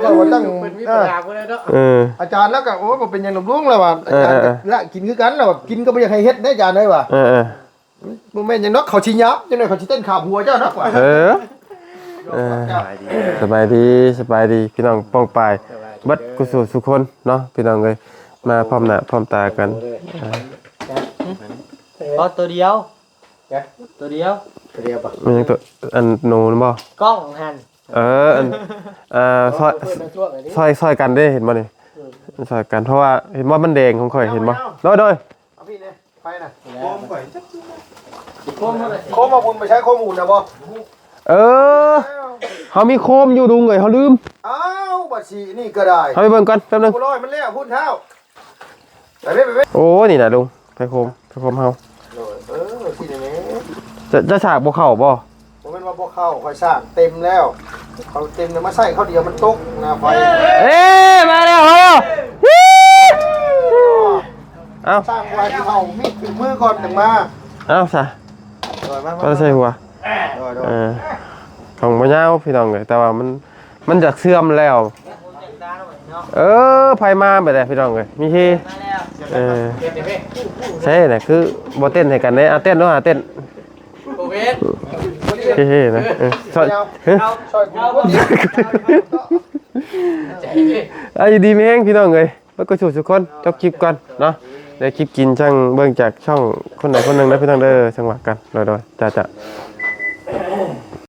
ຂ້ອຍວ່າຕັ້ງ ເພິ່ນມີບັນຫາ ເອີ ເພິ່ນເນາະ ເອີ ອາຈານລາວກໍ ໂອ້ ບໍ່ເປັນຫຍັງດອກລຸງ ລາວວ່າ ເອີ ອາຈານ ເອີ ລາວກິນຄືກັນ ລາວວ່າກິນກໍບໍ່ຢາກໃຫ້ເຮັດເດ້ ອາຈານເອີຍວ່າ ເອີ ເອີ ບໍ່ແມ່ນຫຍັງດອກ ເຂົາຊິຫຍາບ ຈັ່ງໃດເຂົາຊິເຕັ້ນຂາມຫົວເຈົ້າດອກວ່າ ເອີ ເອີ ສະບາຍດີ ສະບາຍດີ ພີ່ນ້ອງປ້ອງປາຍ ເບິດສູ່ສູ່ຄົນເນາະ ພີ່ນ້ອງເອີຍ ມາພ້ອມໜ້າພ້ອມຕາກັນ ເອີ ເອົາໂຕດຽວ ໂຕດຽວ ໂຕດຽວບໍ່ ແມ່ນຫຍັງໂຕ ອັນໂນນບໍ່ ກ້ອງຫັ້ນ ເອີ ອັນ ເອີ ຊ່ອຍ ຊ່ອຍ ຊ່ອຍກັນເດ້ ເຫັນບໍ່ນີ້ ຊ່ອຍກັນ ເພາະວ່າເຫັນບໍ່ ມັນແດງຂອງຂ້ອຍ ເຫັນບໍ່ ໂດຍ ໂດຍ ເອົາພີ້ແດ່ ໄປນະ ໂຄມຂ້ອຍຈັກ ໂຄມ ໂຄມເອົາບຸນໄປໃຊ້ໂຄມຫູນນະບໍ່ ເອີ ເຮົາມີໂຄມຢູ່ລຸງເອີຍ ເຮົາລືມ ອ້າວ ບັດຊິນີ້ກໍໄດ້ ເຮົາໄປເບິ່ງກ່ອນແປັບໜຶ່ງ ໂອ້ຍ ມັນແລ້ວພຸ້ນທ້າວ ໄປເວີ້ ໄປເວີ້ ໂອ້ ນີ້ນະລຸງ ໄຟໂຄມ ໄຟໂຄມເຮົາ ໂດຍ ເອີ ຊິໄດ້ແມ່ ຈະ ຈະສາກບໍ່ເຂົ້າບໍ່? ບໍ່ແມ່ນວ່າບໍ່ເຂົ້າ ຂ້ອຍສ້າງເຕັມແລ້ວ ເຂົ້າເຕັມແລ້ວ ມາໃຊ້ເຂົ້າດຽວມັນຕົກນະໄຟ ເອີ ມາແລ້ວ ມາແລ້ວ ເອົ້າ ສ້າງໄວ້ເຂົ້າມີດຖືກມືກ່ອນຈັ່ງມາ ເອົ້າ ຊະ ໂດຍ ມາ ມາ ມາໃສ່ຫົວ ໂດຍ ໂດຍ ເອີ ຂອງບໍ່ຍາວພີ່ນ້ອງເອີຍ ແຕ່ວ່າມັນ ມັນຢາກເສື່ອມແລ້ວ ເອີ ໄຜມາແບບໃດພີ່ນ້ອງເອີຍ ມີເຮ ເອີ ໃຊ່ນະ ຄືບໍ່ເຕັ້ນໃຫ້ກັນເດ້ ອາ ເຕັ້ນໂລດ ອາ ເຕັ້ນ ບໍ່ແມ່ນ ເຮໆ ນະ ເອີ ຊ່ອຍ ເອີ ເອົາ ຢູ່ດີມີແຮງພີ່ນ້ອງເອີຍ ເບິດສູ່ສູ່ຄົນ ຈົບຄລິບກ່ອນເນາະ ໄດ້ຄລິບກິນຈັ່ງເບິ່ງຈາກຊ່ອງຄົນໃດຄົນໜຶ່ງເດີພີ່ນ້ອງເດີ ຈັ່ງວ່າກັນ ໂດຍໆ ຈ້າໆ.